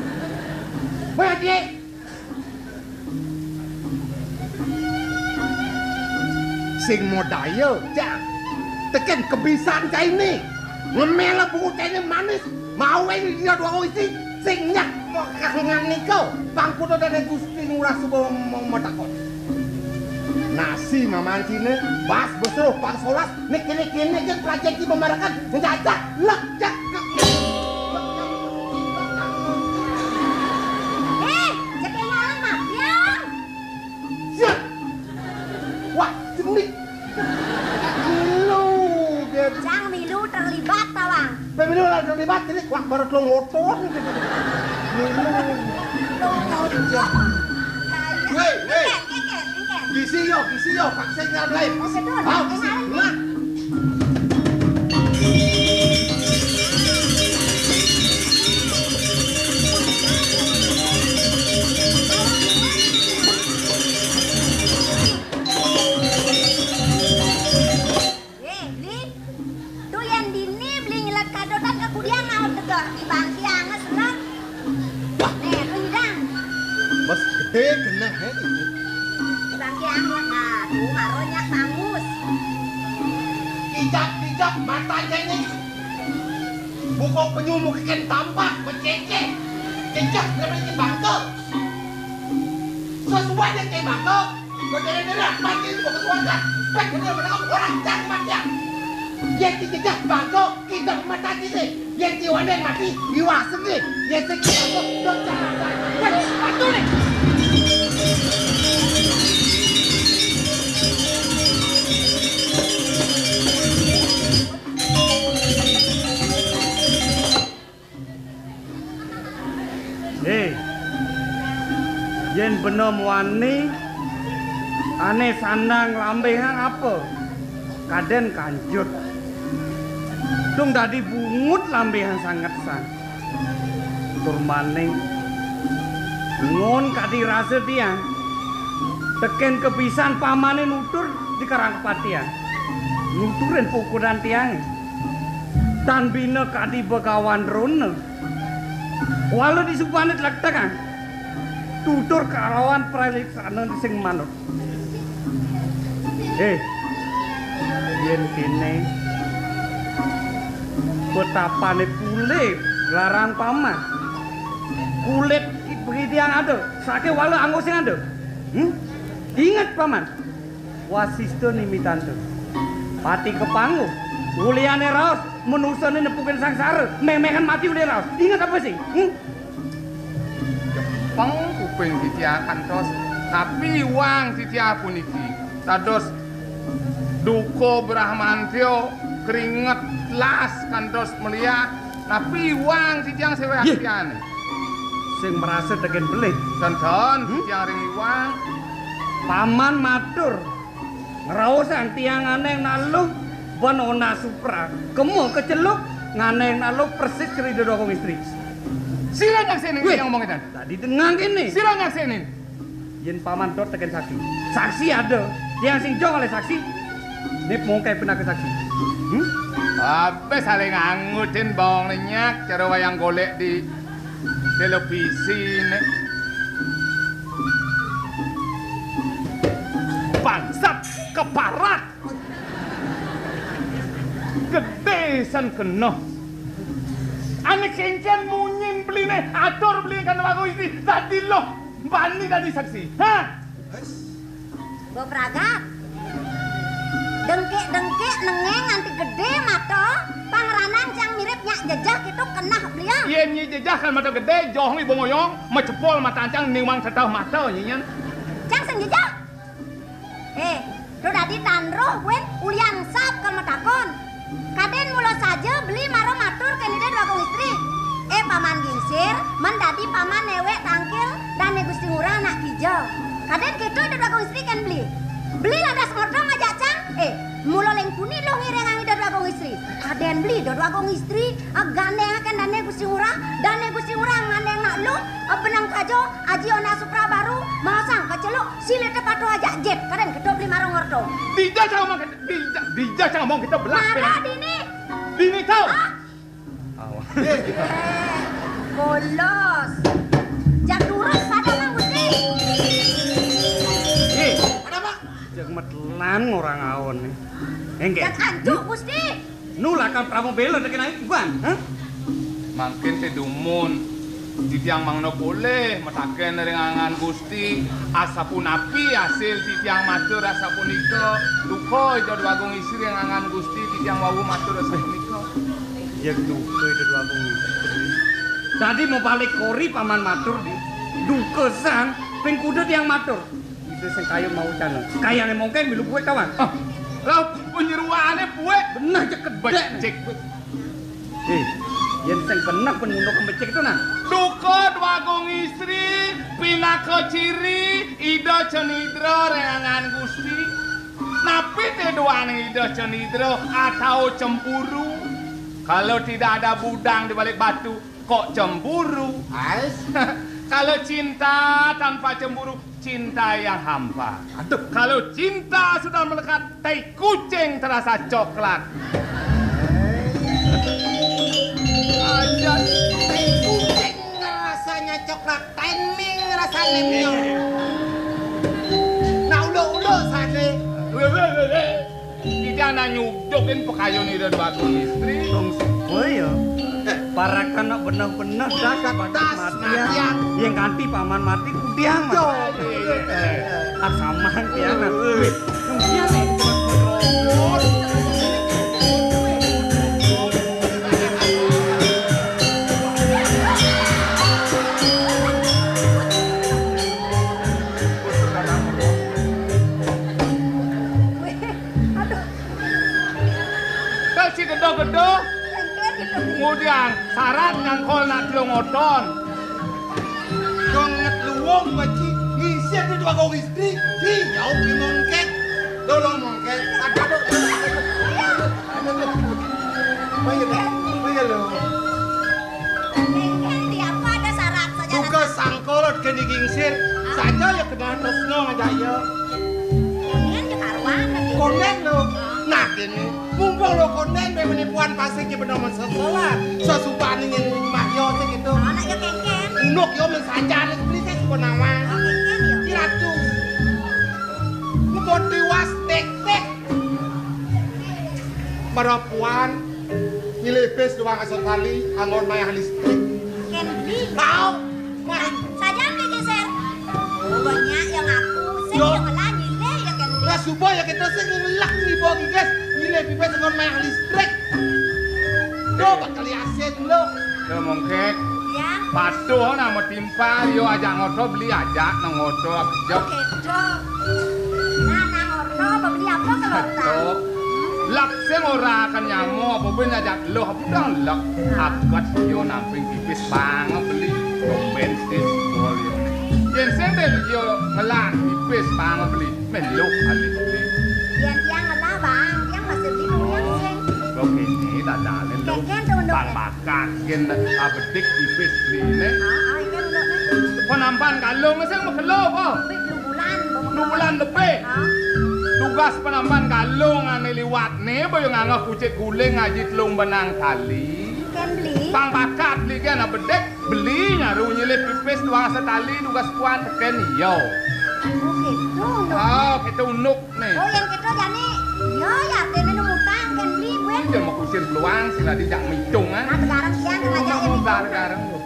Mati. Sing modaya, Cak. Teken kebisan caine. Ngemela buku caine manis. Mau ini dia dua isi. Sing nyak mau kasungan nika. Pangkuto dan Gusti Ngurah Suba mau matakon. Nasi mamancine, bas besruh pang solas, nek kene-kene kan prajanji memarakan, menjajah, lek jak. Eh, jadi malam mah, biang. Siap. Wah, jenik. Milu, dia. Cang milu terlibat, tawang. Pemilu lah terlibat, jenik. Wah, baru lo ngotot. Milu. Lo ngotot. Weh, weh. Engken, engken, engken. Gisi yo, gisi yo, paksa nyablai. Oh, betul. Ah, gisi. Nah. Eh, Bli, tu yen dini Bli nyelet kadotan kakudian naon tegeh di bangki anges lek. Wah. Nih, tu hidang. Bos gede genah, he. Di bangki anget, nah, tu maro nyak bangus. Kijak-kijak mata cengeng. Buka penyu mukikan tampak, becece. Kijak sampai ke bangke. Sesuai dengan ke bangke. Kau jadi-jadi mati di bawah keluarga. Baik bener menangkap orang cari mati. Yang kijak bangke, kijak mata cengeng. Yen tiwandeng mati, iwasenge. Yen sing iwaseng, do caraka. Wes, patuh nih. Eh, yen bener muani, ane sandang lambehang apa? Kaden kanjut. Tung dadi bungut lambehang sanget san. Tur maning, ngon kadi rasa tiang. Teken kepisan pamane nutur di Karangkepatian. Nuturin pukunan tiang. Tan bina kadi Begawan Drona. Wala disubane tlektekan. Tutur kalawan praliksana sing manut. Eh, yen kene petapane pule larang paman. Kulit begidian ada, sake wala anggo sing ada. Hmm? Ingat paman. Wasista nimitanta. Pati kepangguh. Uliane raos, manusané nepukin sangsara, meh-mehan mati ulian raos. Inget apa sih? Hmm? Jepeng kuping titiang kantos, tapi iwang titiang puniki. Dados duka Bramantya keringet las kantos meliah, tapi iwang titiang séwé. Yé. Atiané. Sing merasa tekén beli. Tonton, hmm? Titiang ring iwang. Paman matur. Ngraosang tiang nganeng nak luh, ban ona supra, kema keceluk, nganeng nak luh persis keri Ida Dwagung Istri. Sira nyaksenin. Wéh, tiang ngomong édan. Tadi dengang kéné. Sira nyaksenin. Yén paman dot tekén saksi. Saksi ada. Tiang sing jong oleh saksi. Nip mongkeh pinaka saksi. Hmm? Apa saling angutin bawang lenyak, cara wayang golek di televisi nek. Bangsat, keparat. Gedé san kena. Ané kéngkén munyin beliné, atur beli kan wago isi, tadi loh, bani tadi saksi. Hah? Bepragat. Dengkik-dengkik nengeng nganti gedé mata, pangranang cang mirip nyak jejeh gitu kenah beliau. Yén nyi jejeh kan mata gedé, joh ibu moyong, macepol mata cang niwang teteh mata nyinyen. Cang sing jejeh. Eh, do dadi tan roh buin ulian sap kal matakon. Kadén mula saja beli mara matur kén Ida Dwagung Istri. Eh, Paman Gingsir, men dadi paman néwék tangkil dané Gusti Ngurah nak kija. Kadén kéto Ida Dwagung Istri kén beli. Beli lantas ngodong ajak cang. Eh, mula ling puni luh ngiringang Ida Dwagung Istri. Kadén beli Ida Dwagung Istri, ah, gandéngaken dané Gusti Ngurah, dané Gusti Ngurah ngandéng nak luh, ah, benang kaja, aji ona supra baru, maosang keceluk, silih tepatuh ajak jit, kadén kéto beli mara ngerto. Dija cang omong, dija, dija cang omong kita belak. Mara dini. Dini tau. Ah. Awas. Eh, bolos. Jak durus pada Mang Gusti. Eh, ada apa? Jak metelan orang awon nih. Enggak. Jak anjuk Gusti. Nu lakar Prabu bela tekan ae bukan, hah? Mangkin té dumun titiang mangda polih mataken ring angan Gusti, asapunapi asil titiang matur asapunika, duka Ida Dwagung Istri ring angan Gusti titiang wau matur asapunika. Yén duka Ida Dwagung Istri. Dadi mabalik kori paman matur di. Duka san ping kuda tiang matur. Bisa sing kayun mau cana. Kayané mongkeng milu buik kawan. Ah, lah penyeruane buik. Beneh cek gedek. Becik. Eh, yén sing beneh pun mundur ke becik itu nah. Duka Dwagung Istri pinaka ciri Ida Cenidra ring angan Gusti. Napi té duane Ida Cenidra atau cemburu? Kalau tidak ada budang di balik batu, kok cemburu? Ais. Kalau cinta tanpa cemburu, cinta yang hampa. Aduh. Kalau cinta sudah melekat, tai kucing terasa coklat. Aja tai kucing rasanya coklat, tai ming rasanya miong. Nah, ulo-ulo sane. Titiang nak nyudukin pekayun Ida Dwagung Istri. Dong suba ya. Parakan nak beneh-beneh das, das matian. Matian. Yang kanti paman mati kudiang. Yo. Ah, saman tiang nah. Wih, kudiang nih. Aduh. Kal si gedha-gedha. Kemudian syarat ngangkol nak telung oton. Dong nget luwung baci ngisih di dua gong istri. Si jauh di mongket. Tolong mongket. Sadar dong. Ayo, ayo lo. Kengkeng di apa ada syarat saja. Juga sangkolot keni gingsir. Saja ya kena tresno ngajak ya. Kondén ya karuan lagi. Kondén lo. Nah, kene mumpung lo kondén be menipuan pasik ya bener sekolah. Sasubané nyén rumah yo sik gitu. Anak ya kengkeng. Unuk yo men sanjane beli sik suka nawang. Oh, kengkeng ya. Ki ratu. Mumpung tiwas tek-tek. Marapuan nyilih bis doang asal kali anggon mayah listrik. Kén beli. Mau. Sajan digeser. Oh, banyak yang ngaku. Sing yo. Yang ngelah nyilih ya kén beli. Wes Coba ya kita sing ngelak nih bawa giges, nyilih pipis ngon mayang listrik. Tuh bakal yasin lu. Tuh mongkek. Ya. Patuh nama timpal yo ajak ngoto beli ajak nang ngoto abjok. Oke, tuh. Nah, nang ngoto beli apa kalau tak? Lak sing ora akan nyamo apa pun ajak lo apa dong lak. Agat yo namping pipis bang beli. Dompet sis bol yo. Yen sing beli yo ngelak pipis bang beli. Melu alih beli. Yen tiang ngelah, Bang, tiang masih bingung yang sing. Kok kene dadane lho. Kengken tuh, Nduk. Bang bakat yen abedik tipis bline. Ah, ah, iki Nduk, nih. Penampan kalung sing megelo apa? Wih, lu bulan, Bang. Lu bulan lebih. Ah. Tugas penampan kalung ane liwatne boyo nganggah kucit guling ngaji telung benang tali. Ken beli. Bang bakat beli ken abedik beli nyaru nyilih pipis doang setali tugas puan teken iya. Oh, gitu, Nduk. Ah, gitu Nduk. Nih. Oh, yang kita jani, ya, ya, artinya nu utang, kan beli gue. Iya, mau kusir peluang, sila dijak mitung, kan? Nah, sekarang siang kan aja yang mitung. Bareng-bareng, loh.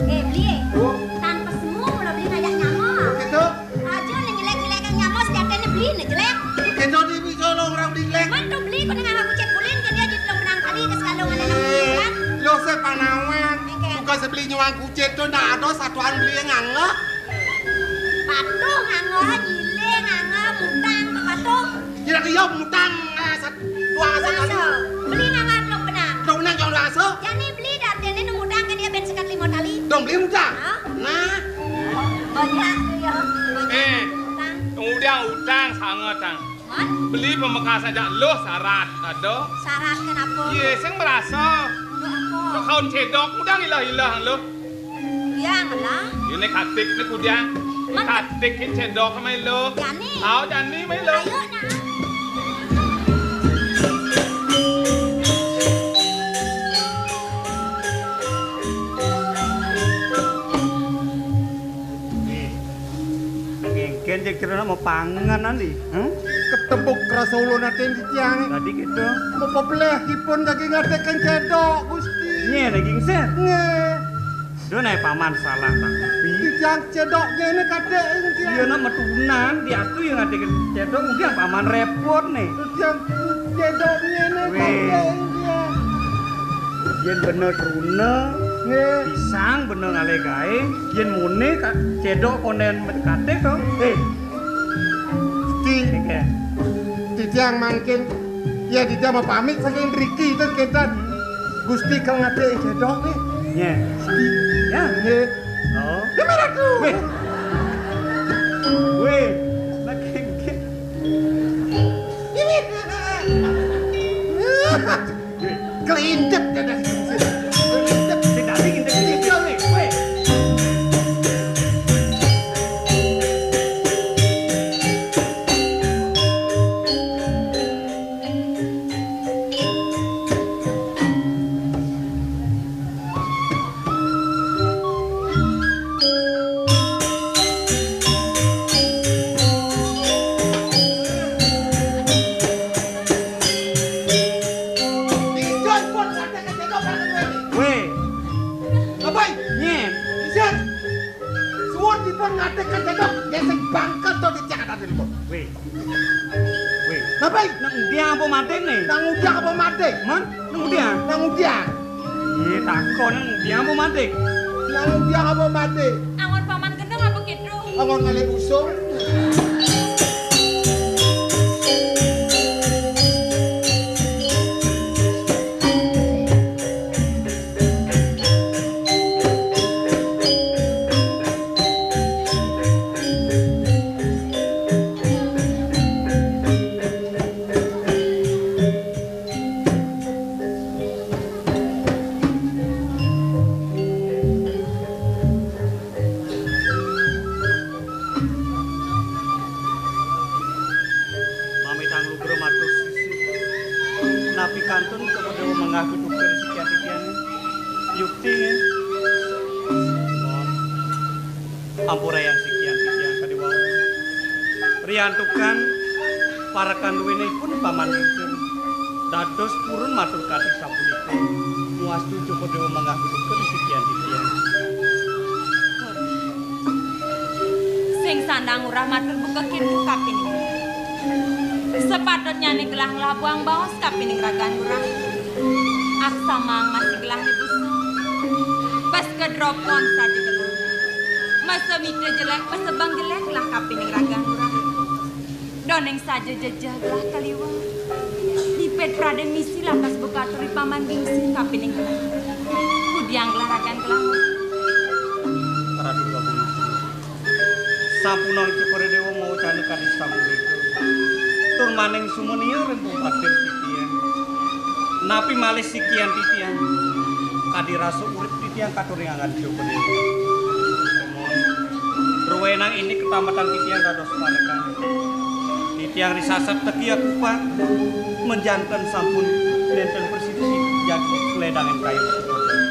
Eh, beli, eh. Oh. Tanpa semua, mulai beli ngajak nyama. Gitu. Aja, nih, jelek-jelekan nyama, sejatinya beli, nih, jelek. Gitu, di bisa lo orang beli jelek. Man, tuh beli, kau nengah aku cek bulin, kan dia jadi lo menang kali, ke sekalung ada nang Eh, kan? Lo sepanawan. Oke. Juga sebeli nyuang kucit tuh, ndak ada satuan beli yang nganggah. Patuh nganggo, nyilih nganggo, mutang ke patuh. Kira iya mutang, ah, sat-, dua sat-, Masa? Beli nganggo telung benang. Telung benang jangan dua aso. Jani beli dah, dene nu mutang ke dia ben sekat lima tali. Dong beli mutang. Hah? Nah. Banyak tuh ya, banyak Eh, mutang. Udah utang sangat, Tang. Hah? Beli pamekasne jak luh syarat, ada. Syarat kenapa? Iya, sing merasa. Untuk apa? Kok kaun cedok, udah ilah-ilah luh. Yang lah. Ini katik ni kudiang. Mana? Katik ni cedok sama luh. Jani. Tahu jani mai luh. Ayo nak. Ngengken cek kira mau pangan nanti. Hmm? Ketebuk rasa ulun atin di tiang. Tadi gitu. Mau pepeleh dipun daging ngadek kan cedok, Gusti. Nye, daging ser. Nye. Duh, nae paman salah tapi. Di tiang cedok nye ini kadek ini tiang. Iya, nak metunan, di atu yang ngadek cedok, udah paman repot nih. Di tiang cedok nye ini Weh. Kadek ini tiang. Yen bener truna, Nggih. Pisang bener ngalih gaé, yen mune ka-, cedok konden katik to. Eh. Gusti. Nggih. Titiang mangkin, ya titiang mau pamit saking mriki, terus kinten Gusti kang ngadek cedok nih. Nggih. Gusti. Ya. Nggih. Oh. Ya, merah tuh. Weh. Weh. Makin Ini. Kelintip ya dah. Kelintip. Sing dadi ngintip-ngintip, weh. Weh. Weh. Apa? Nyen. Isin. Suwun dipun ngadeg kecedok, nggih sing bangket to dicek ati niku. Weh. Weh. Napa? Nang udiang apa mading nih? Nang udiang apa mading? Mon? Nang udiang? Nang udiang. Iya, takon nang udiang apa mading? Nang udiang apa mading? Angon paman gendeng apa kidul? Angon ngalih busung. Mamitang lugra matur sisih. Napi kantun kepada mengaku tukar sikian-sikian. Yukti, nggih. Ampura yang sikian-sikian kadi wau. Riantukan para kanduwinipun Paman Ringkir. Dados purun matur kadi sapunika. Muastu Cokor Dewa manggah beduka di sikian-sikian. Sing sandang urah matur buka kintu kaping. Sepatutnyané gelah nglabuhang baos kapining ragan Ngurah. Aksamang masih gelah di busa. Bes kedropon saja gelah. Masa mita jelek, masa bang jelek lah kapining ragan Ngurah. Doning saja jejeh gelah kaliwat. Dipit pradén misi lantas buka turi paman gingsi kapining gelah. Kudiang gelah ragan gelah. Ratu Agung. Sampunang Cokor I Déwa mawacana kadi sapunika. Tur maning sumania ring pungkatin titiang. Napi malih sikian titiang? Kadi rasa urip titiang katur ring anggan Cokor I Déwa. Mon, ruenang indik ketambetan titiang dados parekan. Titiang risasat teki akupat, menjanten sampun nénten prasida jagi sledangin kayun Cokor I Déwa.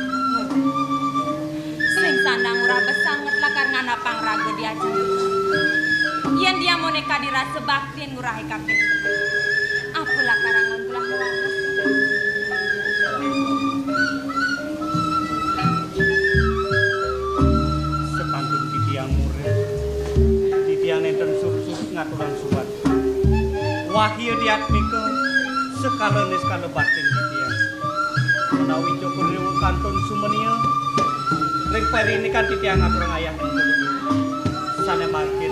Sing sandang Ngurah bes sanget lakar nganapang raga di ajeng. Yén diamoné kadi rasa baktin Ngurahé kapining. Apa lakar anggon gelah waras? Sepantun titiang murid, titiang nénten surut-surut ngaturang subat. Wahya diatmika, sekala niskala batin titiang. Menawi Cokor I Déwa kantun sumenia, ring parindikan titiang ngaturang ayah sané mangkin.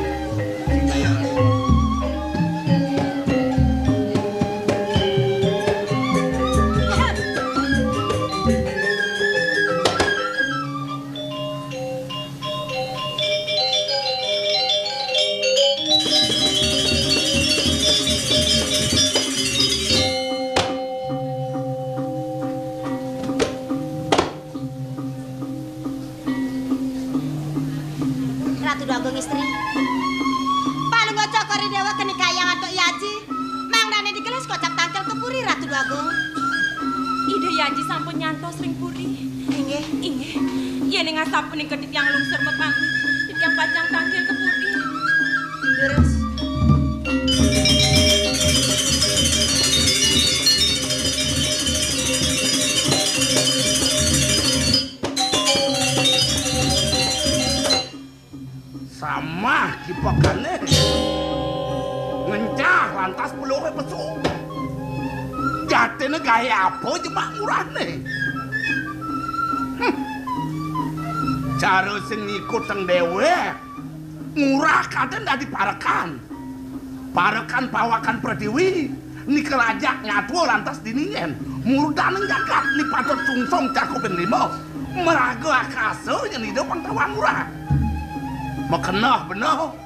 Ratu Déwa Agung Istri. Palungguh Cokor I Déwa keni kayang antuk Yaji. Mangdané digelis kocap tangkil ka puri, Ratu Déwa Agung. Ida Yaji sampun nyantos ring puri. Inggih. Inggih. Yéning asapunika titiang lungsur mapamit, titiang pacang tangkil ka puri. Leres. Samah kipekané. Ngencah lantas peluré pesu. Jatiné gaé apa jemak Ngurahné? Hm. Cara sing ngikutang déwék. Ngurah kadén dadi parekan. Parekan pawakan Pratiwi, nika lajak nyatua lantas dini yén murdaning jagat ni patut sungsung cakupin lima, maraga akasa yén ida pang tawang Ngurah. Makeneh beneh,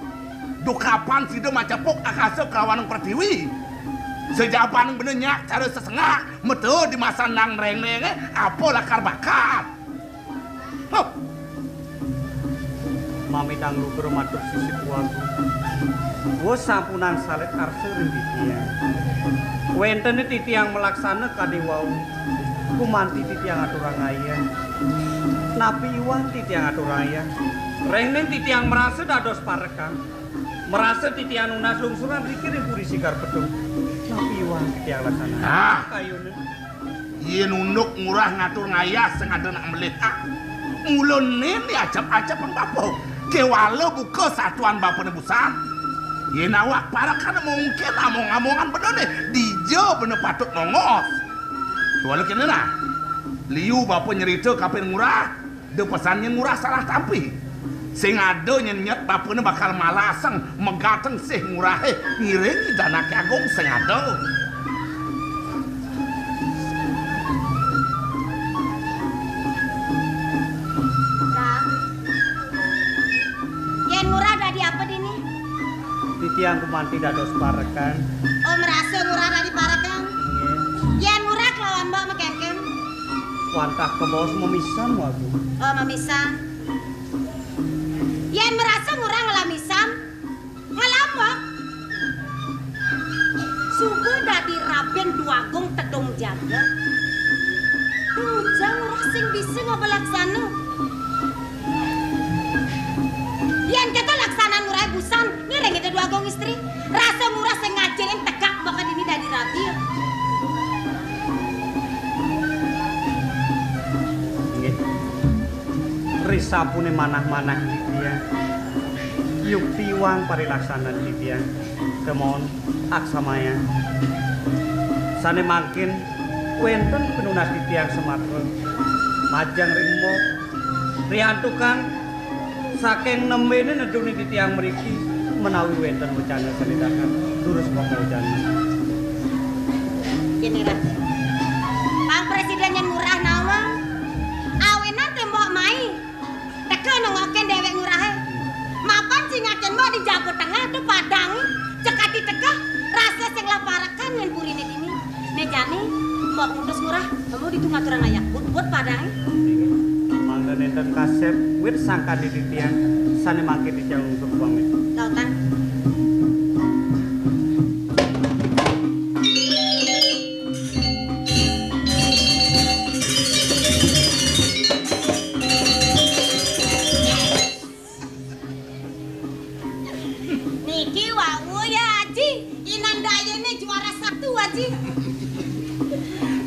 dukapan sida macepuk akasa kalawaning Pratiwi. Sajabaning beneh nyak cara sesengak, meta di masan nang nrengnéngé, apa lakar bakat. Huh. Mamitang lugra matur sisip wagu. Wus sampunang salit arsa ring titiang. Wénten titiang malaksana kadi wau. Gumanti titiang aturang ayah. Napi iwang titiang aturang ayah? Rengning titiang marasa dados parekan. Marasa titiang nunas lungsuran riki ring puri Sigar Petung. Napi iwang titiang laksana? Ah. Kayunan. Yén unduk Ngurah ngatur ngayah sing ada nak melih. Mula né acep-acep bapa. Kéwala buka satuan bapané busan. Yén awak parekan mungkin among-amongan bener né. Dija bener patut nongos. Kéwala kéné nah. Liu bapa nyerita kapin Ngurah. Da pesan nyén Ngurah salah tampi. Sing ada nyén nyet bapané bakal malasang megateng sih Ngurahé ngiring Ida Anaké Agung sing ada. Rang, yén Ngurah dadi apa dini? Titiang gumanti dados parekan. Oh, merasa Ngurah dadi parekan? Nggih. Yén Ngurah kelawan mbok makéngkén? Wantah kabaos mamisan, Wagu. Oh, mamisan. Yén merasa Ngurah ngelah misan, ngelah mbok. Suba dadi rabin Déwa Agung tedung jagat. Tujang Ngurah sing bisa ngaba laksana. Yén kéto laksanan Ngurahé busan, ngiring Ida Déwa Agung Istri. Rasa Ngurah sing ngajinin tegak baka dini dadi rabi. Nggih. Risapuné manah-manah titiang. Yukti iwang parilaksanan titiang. Kemon. Aksamaya. Sané mangkin wénten pinunas titiang samatra majeng ring Mbok. Riantukan saking nembéné neduni titiang mriki menawi wénten wecana sané dahat durus pamawecana. Kéné, Ras. Pang Présidén nyén Ngurah nawang. Awinan té Mbok mai. Teka nengokin déwék Ngurahé. Mapan cingakin Mbok di Jago Tengah to padang. Cekati teka rasa sing laparekan nyén puriné dini. Né jani, Mbok ngutus Ngurah, emu ditu ngaturang ayah put-put padang. Mangda nénten kasép, wit sangkan titiang, sané mangkin titiang untuk pamit. Lautan. Niki wau ya, Aji. Inan dayané juara satu, Aji.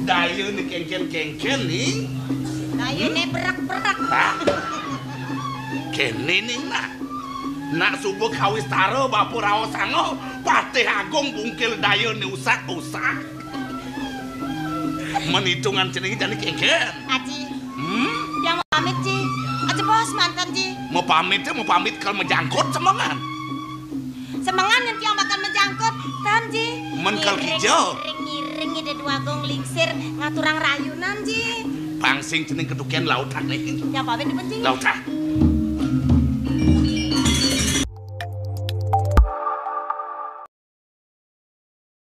Dayané kéngkén-kéngkén, Ning. Dayané berak-berak. Hah? Kéné, Ning, nak. Nak suba kawistara bapa raosanga, Patih Agung bungkil dayané usak-usak. Men itungan cening jani kéngkén. Aji. Hmm? Tiang mapamit, Ji. Aja bos manten, Ji. Mapamit, mapamit kal majangkut semengan. Semengan nyén tiang bakal majangkut, tan, Ji. Men kal kija. Ngiring, ngiring, ngiring, Ida Dwagung lingsir ngaturang rayunan, Ji. Pang sing cening ketukian lautan né. Tiang pamit, Ji. Lautan.